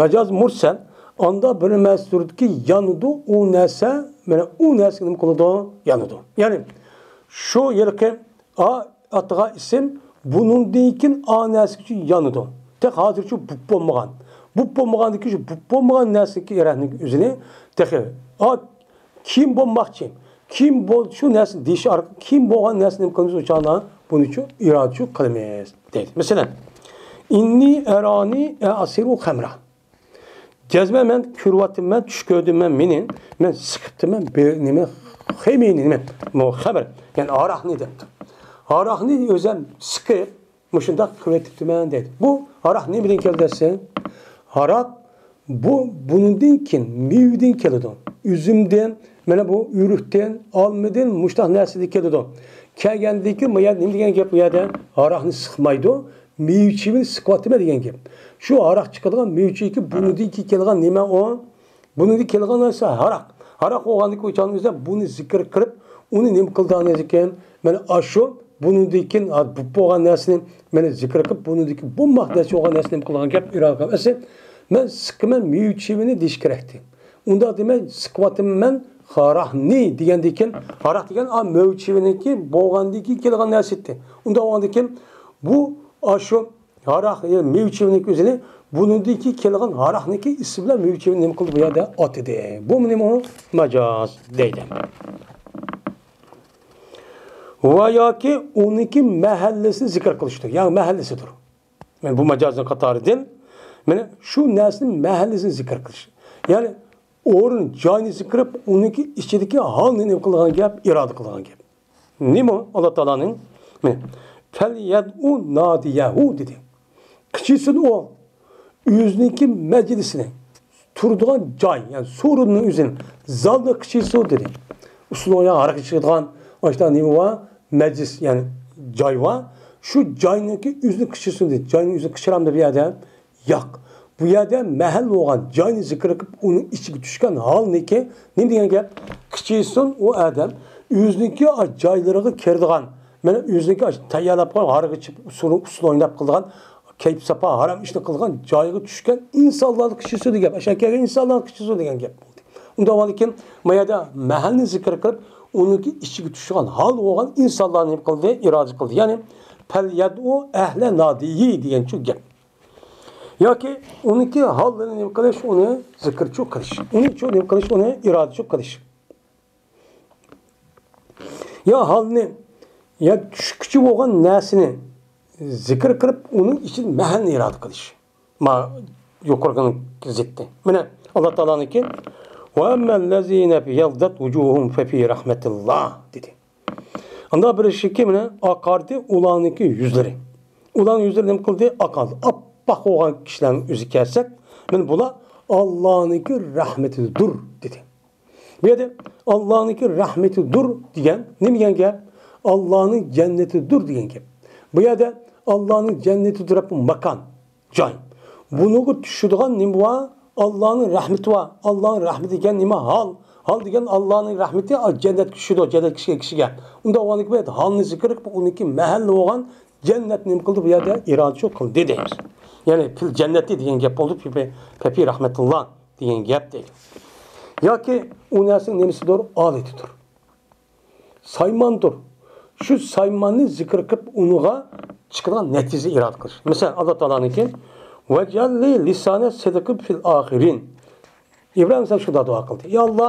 مەجاز مۇرسەل، ئاندا بىر مەزكۇردىكى يانىدۇ، ئۇ نەرسە، مانا ئۇ نەرسىگە نېمە قىلىدۇ؟ يانىدۇ. يەنى شۇ ھېلىقى ئا ئاتىغان ئىسىم بۇنىڭدىن كېيىن ئا نەرسە ئۈچۈن يانىدۇ. تېخى ھازىرچە بۇپ بولمىغان. بۇپ بولمىغاندىن كېيىن شۇ بۇپ بولمىغان نەرسىنىڭكى ئىرادىنىڭ ئۆزىنى تېخى ئا كېيىن بولماقچى. كېيىن بول-، شۇ نەرسىنى دېيىش ئارقىلىق كېيىن بولغان نەرسىنى نېمە قىلىمىز؟ ئۇ چاغدا بۇنى شۇ ئىرادىچۇ قىلىمىز دەيدۇ. مەسىلەن، ئىننى ئەرانى ئەسىرۇ خەمرا. جەزمەن مەن كۆرۈۋاتىمەن، چۈش كۆردۈم مەن مېنى، مەن سىقىپتىمەن بىر نېمە خېمىنى، نېمە، بۇ خەمر، يەنى ھاراقنى دەپتۇ. ھاراقنى ئۆزەم سىقىپ، مۇشۇنداق قىلىۋېتىپتىمەن دەيدۇ. بۇ ھاراق نېمىدىن كەلدى دېسە، ھاراق بۇ بۇنىڭدىن كېيىن مېۋىدىن كېلىدۇ. ئۈزۈمدىن، مانا بۇ ئۆرۈكتىن، ئالمىدىن، مۇشۇنداق نەرسىدىن كېلىدۇ. كەلگەندىن كېيىن بۇ يەردە نېمە دېگەن گەپ؟ بۇ يەردە ھاراقنى سىقمايدۇ، مېۋە-چېۋىنى سىقىۋاتىمەن دېگەن گەپ. شۇ ھاراق چىقىدىغان مېۋە-چېۋىكى بۇنىڭدىن كېيىن كەلگەن نېمە ئۇ؟ بۇنىڭدىن كېلىدىغان نەرسە ھاراق. ھاراق بولغاندىكىن ئۇ چاغنىڭ ئۆزىدە بۇنى زىكىر قىلىپ، ئۇنى نېمە قىلىدىغان ئىكەن؟ مانا ئاشۇ بۇنىڭدىن كېيىن، ھا، بۇ بولغان نەرسىنى مانا زىكىر قىلىپ، بۇنىڭدىن كېيىن بولماق نەرسە بولغان نەرسىنى نېمە قىلىدىغان گەپ ئىرادە قىلغان. ئەسلى مەن سىقىمەن مېۋە-چېۋىنى دېيىش كېرەكتى. ئۇنداق دېمەي، سىقىۋاتىمەن ھاراقنى دېگەندىن كېيىن، ھاراق دېگەن، ئا، مېۋە-چېۋىنىڭكى بولغاندىن كېيىن كېلىدىغان نەرسە ئىدى. ئۇنداق بولغاندىن كېيىن بۇ ئاشۇ ھاراق، يەنى مېۋە-چېۋىنىڭكى ئۆزىنى بۇنىڭدىن كېيىن كەلگەن ھاراقنىڭكى ئىسمى بىلەن مېۋە-چېۋىنى نېمە قىلدى؟ بۇ يەردە ئاتىدى. بۇمۇ نېمە ئۇ؟ مەجاز دەيدۇ. ۋە ياكى ئۇنىڭكى مەھەللىسىنى زىكىر قىلىشتۇر. يەنى مەھەللىسىدۇر. مانا بۇ مەجازنىڭ قاتارىدىن، مانا شۇ نەرسىنىڭ مەھەللىسىنى زىكىر قىلىش. يەنى ئورۇن، جاينى زىكىر قىلىپ، ئۇنىڭكى ئىچىدىكى ھالنى نېمە قىلىدىغان گەپ؟ ئىرادە قىلىدىغان گەپ. نېمە ئاللا تائالانىڭ؟ مانا، فەليەدئۇ نادىيەھۇ دېدى. قىچىسۇن ئۇ ئۆزىنىڭكى مەجلىسىنى، تۇرىدىغان جاي، يەنى سورۇننىڭ ئۆزىنى، زالنى قىچىسۇن دېدى. ئۇسسۇلۇڭ يا ھاراق ئىچىدىغان ئاشۇنداق نېمە بار؟ مەجلىس، يەنى جاي بار. شۇ جاينىڭكى ئۆزىنى قىچىسۇن دېدى. جاينىڭ ئۆزىنى قىچىرامدۇ بۇ يەردە؟ ياق. بۇ يەردە مەھەل بولغان جاينى زىكىر قىلىپ، ئۇنىڭ ئىچىگە چۈشكەن ھالنىكى نېمە دېگەن گەپ؟ قىچىسۇن ئۇ ئادەم ئۆزىنىڭكى جايلىرىغا كىرىدىغان، مانا ئۆزىنىڭكى تەييارلاپ قويغان ھاراق ئىچىپ، سۇنى ئۇسسۇل ئويناپ قىلىدىغان، كەيپ ساپا ھارام ئىشنى قىلىدىغان جايغا چۈشكەن ئىنسانلارنى قىچىسۇن دېگەن گەپ. ئاشۇ كەلگەن ئىنسانلارنى قىچىسۇن دېگەن گەپ بولدى. ئۇنداق بولغاندىكىن، ما يەردە مەھەلنى زىكىر قىلىپ، ئۇنىڭكى ئىچىگە چۈشىدىغان ھال بولغان ئىنسانلارنى نېمە قىلدى؟ ئىرادە قىلدى. يەنى، پەليەدئۇ ئەھلە نادىيى دېگەنچۇ گەپ. ياكى ئۇنىڭكى ھاللىرىنى نېمە قىلىش، ئۇنى زىكىرچۇ قىلىش. ئۇنىچۇ نېمە قىلىش، ئۇنى ئىرادىچۇ قىلىش. يا ھالنى، يا چۈشكۈچى بولغان نەرسىنى زىكىر قىلىپ، ئۇنىڭ ئىچىدە مەھەلنى ئىرادە قىلىش. ما يۇقىرىقىنىڭ زىتى. مانا ئاللا تائالانىڭكى، «ۋە ئەممەللەزىنە بىيەززەت ۋۇجۇھۇم فەفى رەھمەتىللا» دېدى. ئاندا بىر ئىشىكى مانا ئاقاردى ئۇلارنىڭكى يۈزلىرى. ئۇلارنىڭ يۈزلىرى نېمە قىلدى؟ ئاقاردى. ئاپئاق بولغان كىشىلەرنىڭ ئۆزىگە كەلسەك، مانا بۇلار ئاللانىڭكى رەھمىتىدۇر دېدى. بۇ يەردە ئاللانىڭكى رەھمىتىدۇر دېگەن نېمە دېگەن گەپ؟ ئاللانىڭ جەننىتىدۇر دېگەن گەپ. بۇ يەردە ئاللانىڭ جەننىتىدۇر دەپ ماكان، جاي. بۇنىڭغا چۈشىدىغان نېمە بار؟ ئاللانىڭ رەھمىتى بار. ئاللانىڭ رەھمىتى دېگەن نېمە؟ ھال. ھال دېگەن ئاللانىڭ رەھمىتى جەننەتكە چۈشىدۇ، جەننەتكە چۈشكەن كىشىگە. ئۇنداق بولغاندىكىن بۇ يەردە ھالنى زىكىر قىلىپ، ئۇنىڭكى مەھەللى بولغان جەننەتنى نېمە قىلدى؟ بۇ يەردە ئىرادىچۇ قىلدى دەيمىز. يەنى پىل جەننەتى دېگەن گەپ بولدى، پەپى، پەپى رەھمەتۇللا دېگەن گەپ دەيدۇ. ياكى ئۇ نەرسىنىڭ نېمىسىدۇر؟ ئالىتىدۇر. سايماندۇر. شۇ سايماننى زىكىر قىلىپ، ئۇنىڭغا چىقىدىغان نەتىجە ئىرادە قىلىش. مەسىلەن، ئاللا تائالانىڭكى، «ۋەجئەللى لىسانە سىدقىن فىل ئاخىرىن». ئىبراھىم ئەلەيھىسسالام شۇنداق دۇئا قىلدى. يا ئاللا،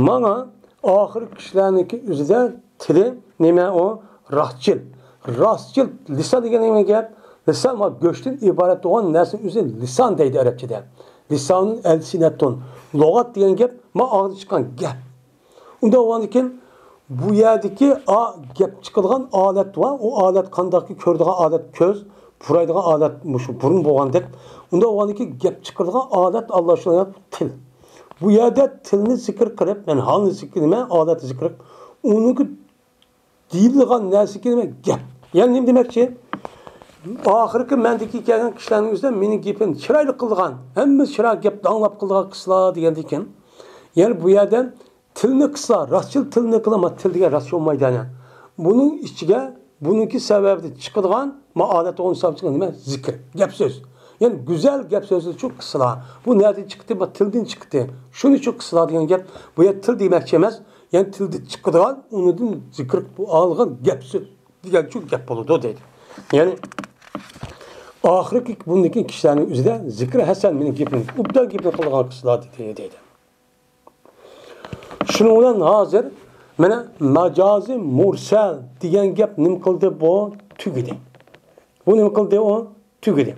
ماڭا ئاخىرقى كىشىلەرنىڭكى ئۆزىدە تىلى نېمە ئۇ؟ راستچىل. راستچىل لىسان دېگەن نېمە گەپ؟ لىسان ما گۆشتىن ئىبارەت بولغان نەرسىنى ئۆزى لىسان دەيدۇ ئەرەبچىدە. لىسانۇن ئەلسىنەتۇن. لۇغەت دېگەن گەپ ما ئاغزىدىن چىققان گەپ. ئۇنداق بولغاندىن كېيىن بۇ يەردىكى ئا، گەپ چىقىدىغان ئالەت بار. ئۇ ئالەت قانداقكى؟ كۆرىدىغان ئالەت كۆز، پۇرايدىغان ئالەت مۇشۇ بۇرۇن بولغاندەك. ئۇنداق بولغاندىن كېيىن گەپ چىقىرىدىغان ئالەت ئاللا شۇ تىل. بۇ يەردە تىلنى زىكىر قىلىپ، يەنى ھالنى زىكىر، نېمە ئالەتنى زىكىر قىلىپ، ئۇنىڭكى دېيىلىدىغان نەرسىكى نېمە؟ گەپ. يەنى نېمە دېمەكچى؟ ئاخىرقى مەندىكى كەلگەن كىشىلەرنىڭ ئۆزىدە مېنىڭ گېپىمنى چىرايلىق قىلىدىغان، ھەممە چىراي گەپ ئاڭلاپ قىلىدىغان قىلسىلا دېگەندىن كېيىن، يەنى بۇ يەردە تىلنى قىلسا، راستچىل تىلنى قىلىما، تىل دېگەن راستچىل بولمايدۇ يەنى. بۇنىڭ ئىچىگە، بۇنىڭكى سەۋەبىدىن چىقىدىغان، ما ئادەتتە ئۇنى ساپ چىققان نېمە؟ زىكىر، گەپ سۆز. يەنى گۈزەل گەپ سۆزلەرچۇ قىلسىلا. بۇ نەدىن چىقتى؟ بۇ تىلدىن چىقتى. شۇنىچۇ قىلسىلا دېگەن گەپ. بۇ يەر تىل دېمەكچى ئەمەس. يەنى تىلدىن چىقىدىغان، ئۇنىڭدىن زىكىر ئالغان گەپ سۆز دېگەنچۇ گەپ بولىدۇ دەيدۇ. يەنى ئاخىرقى بۇندىكى كىشىلەرنىڭ ئۆزىدە زىكرى ھەسەن مېنىڭ گېپىمنى، ئوبدان گېپىنى قىلىدىغان قىلسىلا دېدى دەيدۇ. شۇنىڭ بىلەن ھازىر مانا ماجازى مۇرسەل دېگەن گەپ نېمە قىلدى؟ بۇ تۈگىدى. بۇ نېمە قىلدى؟ ئۇ تۈگىدى.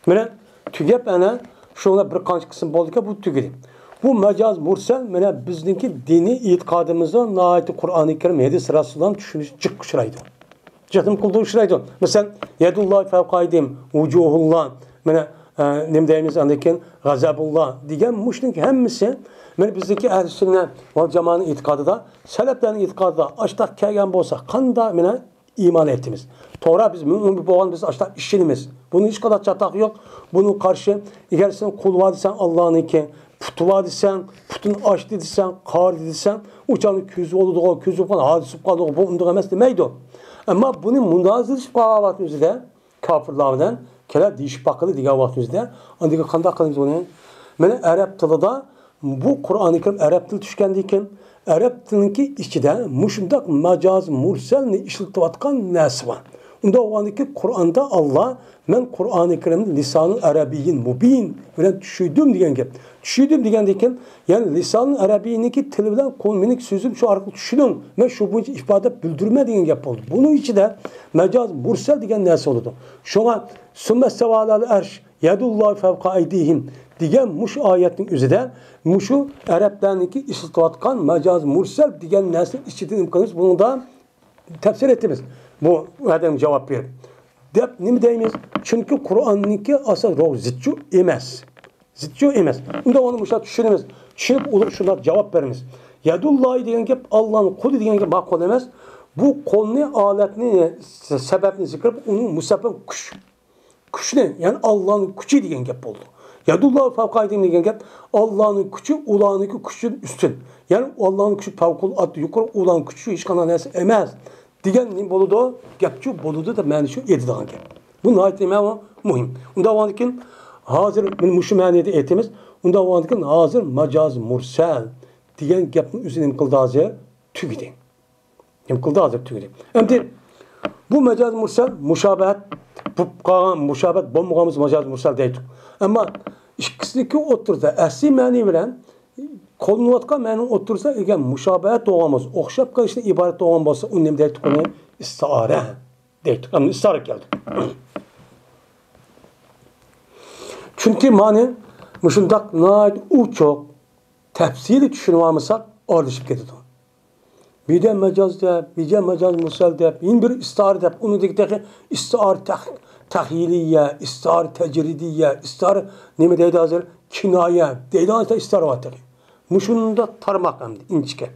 مانا تۈگەپ، ئەنە شۇ بىر قانچە قىسىم بولدىكەن، بۇ تۈگىدى. بۇ ماجاز مۇرسەل مانا بىزنىڭكى دىنىي ئېتىقادىمىزدا ناھايىتى قۇرئانى كەرىم، ھەدىس رەسۇلۇللانىڭ چۈشىنىشى جىق ئۇچرايدۇ. جىق نېمە قىلىدۇ؟ ئۇچرايدۇ. مەسىلەن، يەدۇللاھى فەۋقە ئەيدىھىم، ۋۇجۇھۇللا، مانا، ئە، نېمە دەيمىز ئاندىن كېيىن؟ غەزەبۇللا دېگەن مۇشۇنىڭ ھەممىسى مانا بىزدىكى ئەھلى سۈننە ۋەل جامائەنىڭ ئېتىقادىدا، سەلەپلەرنىڭ ئېتىقادىدا ئاشتاق كەلگەن بولسا، قانداق مانا ئىمان ئېيتىمىز. توغرا، بىز مۆمىن بولغان، بىز ئاشتا ئىشىنىمىز. بۇنىڭ ھېچقانداق چاتاقى يوق. بۇنىڭغا قارشى، ئەگەر سەن قولى بار دېسەڭ ئاللانىڭكى، پۇتى بار دېسەڭ، پۇتىنى ئاچتى دېسەڭ، قارىدى دېسەڭ، ئۇ چاغدا كۆزى بولىدىغۇ، كۆزى بولغان ھادىسە بولۇپ قالدىغۇ، بۇ ئۇنداق ئەمەس دېمەيدۇ. ئەمما بۇنى مۇنازىرىلىشىپ قالغان ۋاقتىمىزدا، كاپىرلار بىلەن كېلە دېيىشىپ باققىلى دېگەن ۋاقتىمىزدا، ئاندىن كېيىن قانداق قىلىمىز بۇنى؟ مانا ئەرەب تىلىدا بۇ قۇرئانى كەرىم ئەرەب تىلى چۈشكەندىن كېيىن، ئەرەب تىلىنىڭكى ئىچىدە مۇشۇنداق ماجاز مۇرسەلنى ئىشلىتىۋاتقان نەرسە بار. ئۇنداق بولغاندىكىن قۇرئاندا ئاللا، مەن قۇرئانى كەرىمنى لىسانىل ئەرەبىييىن مۇبىن بىلەن چۈشۈردۈم دېگەن گەپ. چۈشۈردۈم دېگەندىن كېيىن، يەنى لىسانىل ئەرەبىينىڭكى تىلى بىلەن قول مېنىڭ سۆزۈم شۇ ئارقىلىق چۈشىنىڭ، مەن شۇ بويىچە ئىپادە بىلدۈرىمەن دېگەن گەپ بولدى. بۇنىڭ ئىچىدە ماجاز مۇرسەل دېگەن نەرسە بولىدۇ. شۇڭا سۇممە ئەستەۋا ئەلەل ئەرش، يەدۇللاھى فەۋقە ئەيدىھىم دېگەن مۇشۇ ئايەتنىڭ ئۆزىدە مۇشۇ ئەرەبلەرنىڭكى ئىشلىتىۋاتقان ماجاز مۇرسەل دېگەن نەرسىنىڭ ئىچىدىن نېمە قىلىمىز؟ بۇنىڭدا تەپسىر ئېيتىمىز. بۇ ئادەمگە جاۋاب بېرىپ دەپ نېمە دەيمىز؟ چۈنكى قۇرئاننىڭكى ئاساس روھ زىتچۇ ئەمەس. زىتچۇ ئەمەس. ئۇنداق ئۇنى مۇشۇنداق چۈشىنىمىز. چۈشىنىپ ئۇنى شۇنداق جاۋاب بېرىمىز. يەدۇللاھى دېگەن گەپ، ئاللانىڭ قولى دېگەن گەپ ماقۇل ئەمەس. بۇ قولنى، ئالەتنى، سەۋەبنى زىكىر قىلىپ، ئۇنىڭ مۇسەببەب كۈچ. كۈچنى، يەنى ئاللانىڭ كۈچى دېگەن گەپ بولىدۇ. يەدۇللاھى فەۋقە ئەيدىھىم دېگەن گەپ، ئاللانىڭ كۈچى ئۇلارنىڭكى كۈچىدىن ئۈستۈن. يەنى ئاللانىڭ كۈچى پەۋقۇلئاددە يۇقىرى، ئۇلارنىڭ كۈچى ھېچقانداق نەرسە ئەمەس دېگەن نېمە بولىدۇ؟ گەپچۇ بولىدۇ دەپ مەنىسى شۇ ئېيتىدىغان گەپ. بۇ ناھايىتى نېمە مۇھىم. ئۇنداق بولغاندىكىن ھازىر مانا مۇشۇ مەنىدە ئېيتىمىز. ئۇنداق بولغاندىكىن ھازىر ماجاز مۇرسەل دېگەن گەپنىڭ ئۆزى نېمە قىلدى ھازىر؟ تۈگىدى. نېمە قىلدى ھازىر؟ تۈگىدى. ئەمدى بۇ ماجاز مۇرسەل مۇشابەھەت بولۇپ قالغان، مۇشابەھەت بولمىغان بولسا ماجاز مۇرسەل دەيتتۇق. ئەمما ئىككىسىنىڭكى ئوتتۇرىسىدا ئەسلىي مەنى بىلەن قوللىنىۋاتقان مەنىنىڭ ئوتتۇرىسىدا ئەگەر مۇشابەھەت بولغان بولسا، ئوخشاپ قېلىشتىن ئىبارەت بولغان بولسا، ئۇنى نېمە دەيتتۇق؟ ئۇنى ئىستىئارە دەيتتۇق. ئەمدى ئىستىئارە كەلدى. چۈنكى مانا مۇشۇنداق ناھايىتى ئوچۇق، تەپسىلىي چۈشىنىۋالمىساق ئارىلىشىپ كېتىدۇ. بىدە ماجاز دەپ، بىدە ماجاز مۇرسەل دەپ، يەنە بىر ئىستىئارە دەپ، ئۇنىڭدىكى تېخى ئىستىئارە تەخ-، تەخيىلىيە، ئىستىئارە تەجرىدىيە، ئىستىئارە نېمە دەيدۇ ھازىر؟ كىنايە دەيدىغان ئىستىئارە بار تېخى. مۇشۇنداق تارماق ئەمدى ئىنچىكە.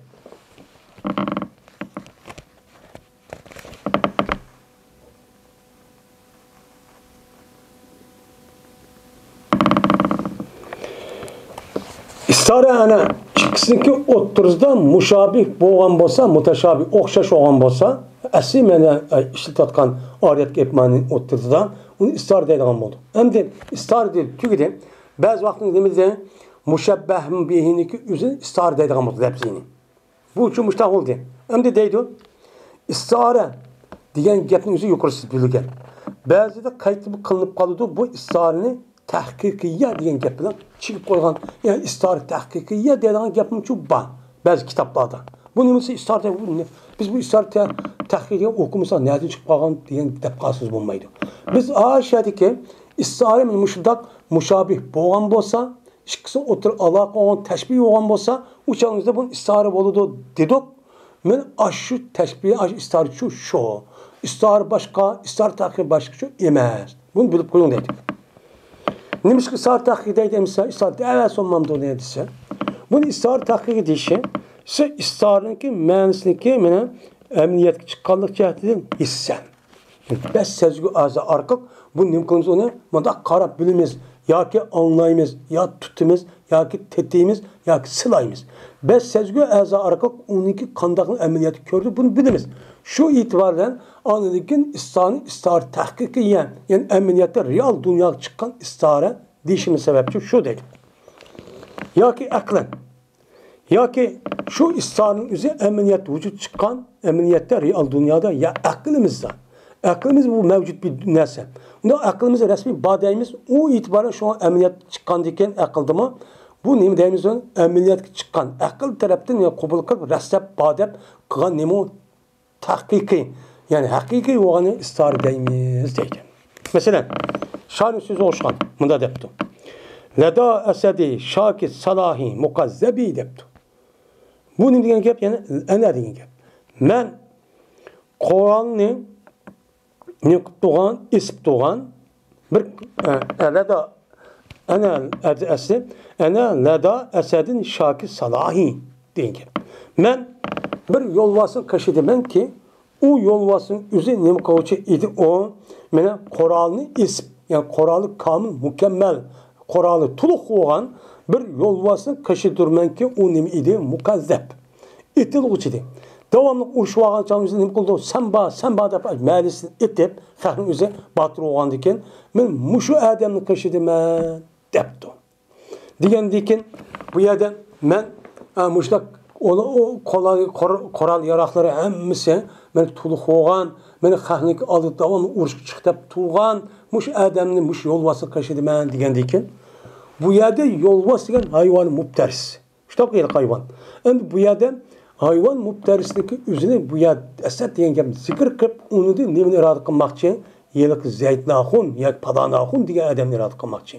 ئىستارە ئەنە ئىككىسىنىڭكى ئوتتۇرىسىدا مۇشابىھ بولغان بولسا، مۇتەشابىھ ئوخشاش بولغان بولسا، ئەسلى مەنە ئىشلىتىۋاتقان ئارىيەتكە ئېلىپ مەنىنىڭ ئوتتۇرىسىدا ئۇنى ئىستارە دەيدىغان بولدۇق. ئەمدى ئىستارە دېدى، تۈگىدى. بەزى ۋاقىتتا نېمە دېدى؟ مۇشەببەھ بىھىنىڭكى ئۆزىنى ئىستارە دەيدىغان بولدى، لەپزىنى. بۇ ئۈچۈن مۇشۇنداق بولدى. ئەمدى دەيدۇ، ئىستىئارە دېگەن گەپنىڭ ئۆزى يۇقىرىسىدا بىلگەن. بەزىدە قايتا قىلىنىپ قالىدۇ، بۇ ئىستىئارىنى تەھقىقىيە دېگەن گەپ بىلەن چېكىپ قويغان. يەنى ئىستىئارە تەھقىقىيە دەيدىغان گەپمۇچۇ بار بەزى كىتابلاردا. بۇ نېمىسى ئىستارە؟ بۇ نە-، بىز بۇ ئىستارە تە-، تەھقىقىي ئوقۇمىساق نەدىن چىقىپ قالغان دېگەن دەپ قالسىڭىز بولمايدۇ. بىز ئاشۇ يەردىكى ئىستارە مۇشۇنداق مۇشابىھ بولغان بولسا، ئىككىسى ئوتتۇرا ئالاقە بولغان، تەشبىھ بولغان بولسا، ئۇ چاغىمىزدا بۇنى ئىستارە بولىدۇ دېدۇق. مەن ئاشۇ تەشبىھ، ئاشۇ ئىستارە شۇ، شۇ. ئىستارە باشقا، ئىستارە تەھقىقى باشقا شۇ ئەمەس. بۇنى بىلىپ قويۇڭ دەيدۇ. نېمىشقا ئىستارە تەھقىقى دەيدۇ ئەمىسە؟ ئىستارە دەۋەرسە بولمامدۇ دېسە، بۇنى ئىستارە تەھقىقى دېيىشى، سىز ئىستارىنىڭكى مەنىسىنىڭكى مېنىڭ ئەمەلىيەتكە چىققانلىق جەھەتىدىن ھېسسەن. بەش سەزگۈ ئەزا ئارقىلىق بۇ نېمە قىلىمىز؟ ئۇنى مۇنداق قاراپ بىلىمىز ياكى ئاڭلايمىز يا تۇتىمىز ياكى تېتىيمىز ياكى سىلايمىز. بەش سەزگۈ ئەزا ئارقىلىق ئۇنىڭكى قانداق ئەمەلىيەتتە كۆرۈلىدۇ، بۇنى بىلىمىز. شۇ ئېتىبار بىلەن ئاندىن كېيىن ئىستارىنى ئىستارە تەھقىقىيە، يەنى ئەمەلىيەتتە رېئال دۇنياغا چىققان ئىستارە دېيىشىمىز سەۋەبچى شۇ دەيدۇ. ياكى ئەقلەن. ياكى شۇ ئىستارىنىڭ ئۆزى ئەمەلىيەتتە ۋۇجۇدقا چىققان، ئەمەلىيەتتە رېئال دۇنيادا يا ئەقلىمىزدا. ئەقلىمىز بۇ مەۋجۇت بىر نەرسە. ئۇندا ئەقلىمىز رەسمىي بار دەيمىز، ئۇ ئېتىبارەن شۇڭا ئەمەلىيەتكە چىققاندىن كېيىن ئەقىلدىمۇ بۇ نېمە دەيمىز؟ ئەمەلىيەتكە چىققان، ئەقىل تەرەپتىن قوبۇل قىلىپ، رەسلەپ بار دەپ قىلغان نېمە ئۇ؟ تەھقىقىي، يەنى ھەقىقىي بولغاننى ئىستارە دەيمىز دەيدۇ. مەسىلەن، شانىڭ سۆزىگە ئوخشىغان مۇنداق دەپتۇ. لەدا ئەسەدى شاكى سالاھى مۇقەززەبى دەپتۇ. بۇ نېمە دېگەن گەپ؟ يەنى ئەنە دېگەن گەپ. مەن قورالنى نېمە قىلىپ تۇرغان، ئېسىپ تۇرغان بىر، ئە، ئەلەدا، ئەنە، ئەدە ئەسلى، ئەنە لەدا ئەسەدىن شاكى سالاھى دېگەن گەپ. مەن بىر يولۋاسنىڭ قېشىدىمەنكى، ئۇ يولۋاسنىڭ ئۆزى نېمە قىلغۇچى ئىدى ئۇ؟ مېنىڭ قورالنى ئېسىپ، يەنى قورالى كامىل، مۇكەممەل، قورالى تولۇق بولغان بىر يولۋاسنىڭ قېشىدۇرمەنكى، ئۇ نېمە ئىدى؟ مۇقەززەپ. ئېتىلغۇچىدى. داۋاملىق ئۇرۇشۇۋالغان چاغىمىزدا نېمە قىلىدۇ؟ سەن بار، سەن بار دەپ مەلىسىنى ئېتىپ، خەقنىڭ ئۆزى باتۇر بولغاندىكىن، مەن مۇشۇ ئادەمنىڭ قېشىدىمەن دەپتۇ. دېگەندىكىن، بۇ يەردە مەن، ئە، مۇشۇنداق ئۇ، ئۇ قورال، قور-، قورال ياراغلىرى ھەممىسى مەن تولۇق بولغان، مەن خەقنىڭ ئالدىدا داۋاملىق ئۇرۇشقا چىق دەپ تۇرغان مۇشۇ ئادەمنى، مۇشۇ يولۋاسنىڭ قېشىدىمەن دېگەندىكىن، بۇ يەردە يولۋاس دېگەن ھايۋانى مۇپتەرىس. شۇنداق ھېلىقى ھايۋان. ئەمدى بۇ يەردە ھايۋان مۇپتەرىسنىڭكى ئۆزىنى بۇ يەردە ئەسەد دېگەن گەپنى زىكىر قىلىپ، ئۇنىڭدىن نېمىنى ئىرادە قىلماقچى؟ ھېلىقى زەيتۇن ئاخۇن ياكى پالان ئاخۇن دېگەن ئادەمنى ئىرادە قىلماقچى.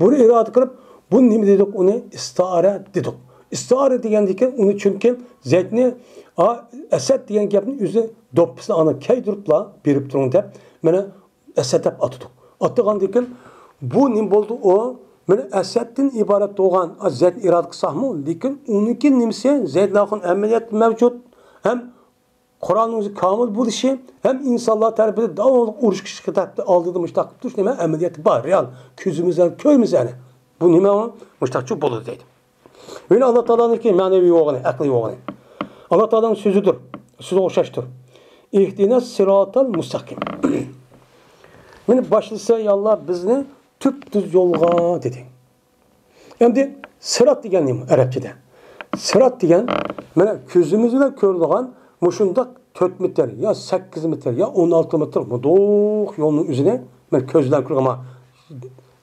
بۇنى ئىرادە قىلىپ، بۇ نېمە دېدۇق؟ ئۇنى ئىستىئارە دېدۇق. ئىستىئارە دېگەندىكىن ئۇنى چۈنكى زەيتنى، ئا، ئەسەد دېگەن گەپنى ئۆزى دوپپىسىنى ئانا كەيدۈرۈپلا بېرىپ تۇرۇڭ دەپ، مانا ئەسەد دەپ ئاتىدۇق. ئاتىغاندىكىن بۇ نېمە بولدى ئۇ؟ مانا ئەسەدتىن ئىبارەت بولغان، ئا، زەيتنى ئىرادە قىلساقمۇ، لېكىن ئۇنىڭكى نېمىسى؟ زەيتۇن ئاخۇن ئەمەلىيەتتە مەۋجۇت، ھەم قورالنىڭ ئۆزى كامىل بولۇشى، ھەم ئىنسانلار تەرىپىدىن داۋاملىق ئۇرۇشقا چىقىپ ئالدىدا مۇشۇنداق قىلىپ تۇرۇش نېمە ئەمەلىيەتتە بار، رېئال. كۆزىمىز بىلەن كۆرىمىز يەنى. بۇ نېمە ئۇ؟ مۇشۇنداقچۇ بولىدۇ دەيدۇ. يەنە ئاللا تائالانىڭكى مەنىۋى بولغىنى، ئەقلىي بولغىنى. ئاللا تائالانىڭ سۆزىدۇر، سۆزىگە ئوخشاشتۇر. ئىھدىنەس سىراتال مۇستەقىم. مېنى باشلىسا، يا ئاللا، بىزنى تۈپتۈز يولغا، دېدى. ئەمدى سىرات دېگەن نېمە ئەرەبچىدە؟ سىرات دېگەن، مانا كۆزىمىز بىلەن كۆرىدىغان مۇشۇنداق تۆت مېتىر يا سەككىز مېتىر يا ئون ئالتە مېتىر مۇنداق يولنىڭ ئۆزىنى مەن كۆز بىلەن كۆرگەن،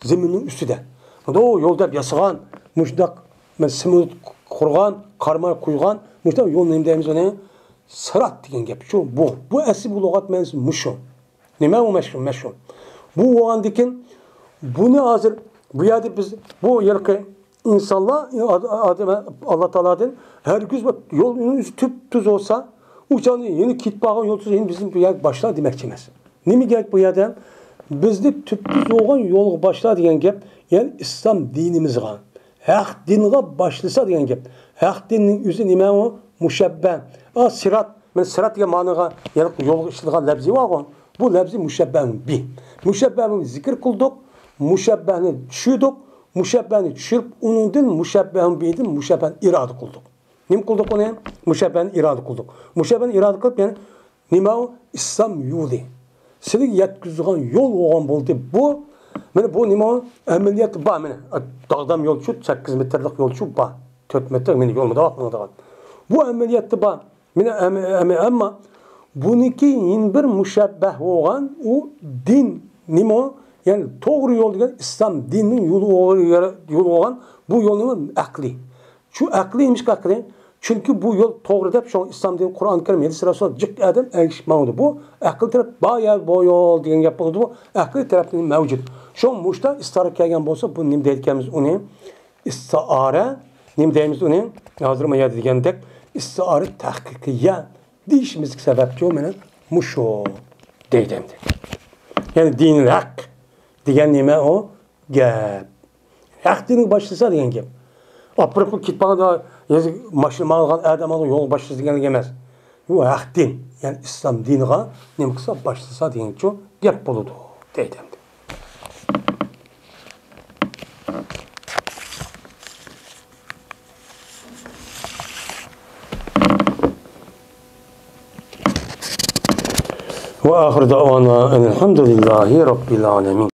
زېمىننىڭ ئۈستىدە. مۇنداق يول دەپ ياسىغان، مۇشۇنداق مەن سېمونت قۇرغان، قاراماي قۇيغان، مۇشۇنداق يول نېمە دەيمىز ئۇنى؟ سىرات دېگەن گەپ شۇ، بۇ. بۇ ئەسلى بۇ لۇغەت مەنىسى مۇشۇ. نېمە ئۇ مەشھۇر، مەشھۇر. بۇ بولغاندىكىن، بۇنى ھازىر بۇ يەردە بىز، بۇ ھېلىقى ئىنسانلار، ئاد-، ئادەم، ئاللا تائالادىن ھەرگىز بىر يول ئۆزى تۈپتۈز بولسا، ئۇ چاغدا يەنە كېتىپ بارغان يول تۈز، يەنە بىزنى بۇ يەرگە باشلا دېمەكچى ئەمەس. نېمە گەپ بۇ يەردە؟ بىزنى تۈپتۈز بولغان يولغا باشلا دېگەن گەپ، يەنى ئىسلام دىنىمىزغا، ھەق دىنغا باشلىسا دېگەن گەپ. ھەق دىننىڭ ئۆزى نېمە ئۇ؟ مۇشەببە. ئا، سىرات. مانا سىرات دېگەن مانىغا، يەنى يولغا ئىشلىتىدىغان لەپزى بارغۇ. بۇ لەپزى مۇشەببەھۇن بى. مۇشەببەھۇن زىكىر قىلدۇق، مۇشەببەھنى چۈشۈردۇق، مۇشەببەھنى چۈشۈرۈپ، ئۇنىڭدىن مۇشەببەھۇن بىدىن مۇشەببەھنى ئىرادە قىلدۇق. نېمە قىلدۇق ئۇنى؟ مۇشەببەھنى ئىرادە قىلدۇق. مۇشەببەھنى ئىرادە قىلىپ، يەنى نېمە ئۇ؟ ئىسلام يولى. سىلىگە يەتكۈزىدىغان يول بولغان بولدى بۇ. مانا بۇ نېمە ئۇ؟ ئەمەلىيەتتە بار مانا. داغدام يول شۇ، سەككىز مېتىرلىق يول شۇ بار. تۆت مېتىر مانا يول مۇنداق ماڭىدىغان. بۇ ئەمەلىيەتتە بار. مانا ئەم-، ئەم-، ئەمما بۇنىڭكى يەنە بىر مۇشەببەھ بولغان ئۇ دىن نېمە ئۇ؟ يەنى توغرا يول دېگەن ئىسلام دىنىنىڭ يولى بولغان، يولى بولغان بۇ يول نېمە؟ ئەقلى. شۇ ئەقلى نېمىشقا ئەقلى؟ چۈنكى بۇ يول توغرا دەپ، شۇڭا ئىسلام دىنى، قۇرئان كەرىم، ھەدىس، رەسۇل جىق ئادەم ئەگىشىپ ماڭىدۇ. بۇ ئەقىل تەرەپ بار يەر بۇ يول دېگەن گەپ بولىدۇ. بۇ ئەقىل تەرەپتىن مەۋجۇت. شۇڭا مۇشتا ئىستىئارە كەلگەن بولسا، بۇ نېمە دەيدىكەنمىز ئۇنى؟ ئىستىئارە نېمە دەيمىز ئۇنى؟ ھازىر ما يەردە دېگەندەك، ئىستىئارە تەھقىقىيە دېيىشىمىزدىكى سەۋەبچۇ مانا مۇشۇ دەيدۇ ئەمدى. يەنى دىنىل ھەق دېگەن نېمە ئۇ؟ گەپ. ھەق دىنىگە باشلىسا دېگەن گەپ. ئاپىرىپ كېتىپ قالغاندا، يازىق ماشىنا ماڭغان ئادەم يولغا باشلىسا دېگەنلىك ئەمەس. بۇ ھەق دىن، يەنى ئىسلام دىنىغا نېمە قىلسا، باشلىسا دېگەنچۇ گەپ بولىدۇ، دەيدۇ ئەمدى. وآخر دعوانا أن الحمد لله رب العالمين.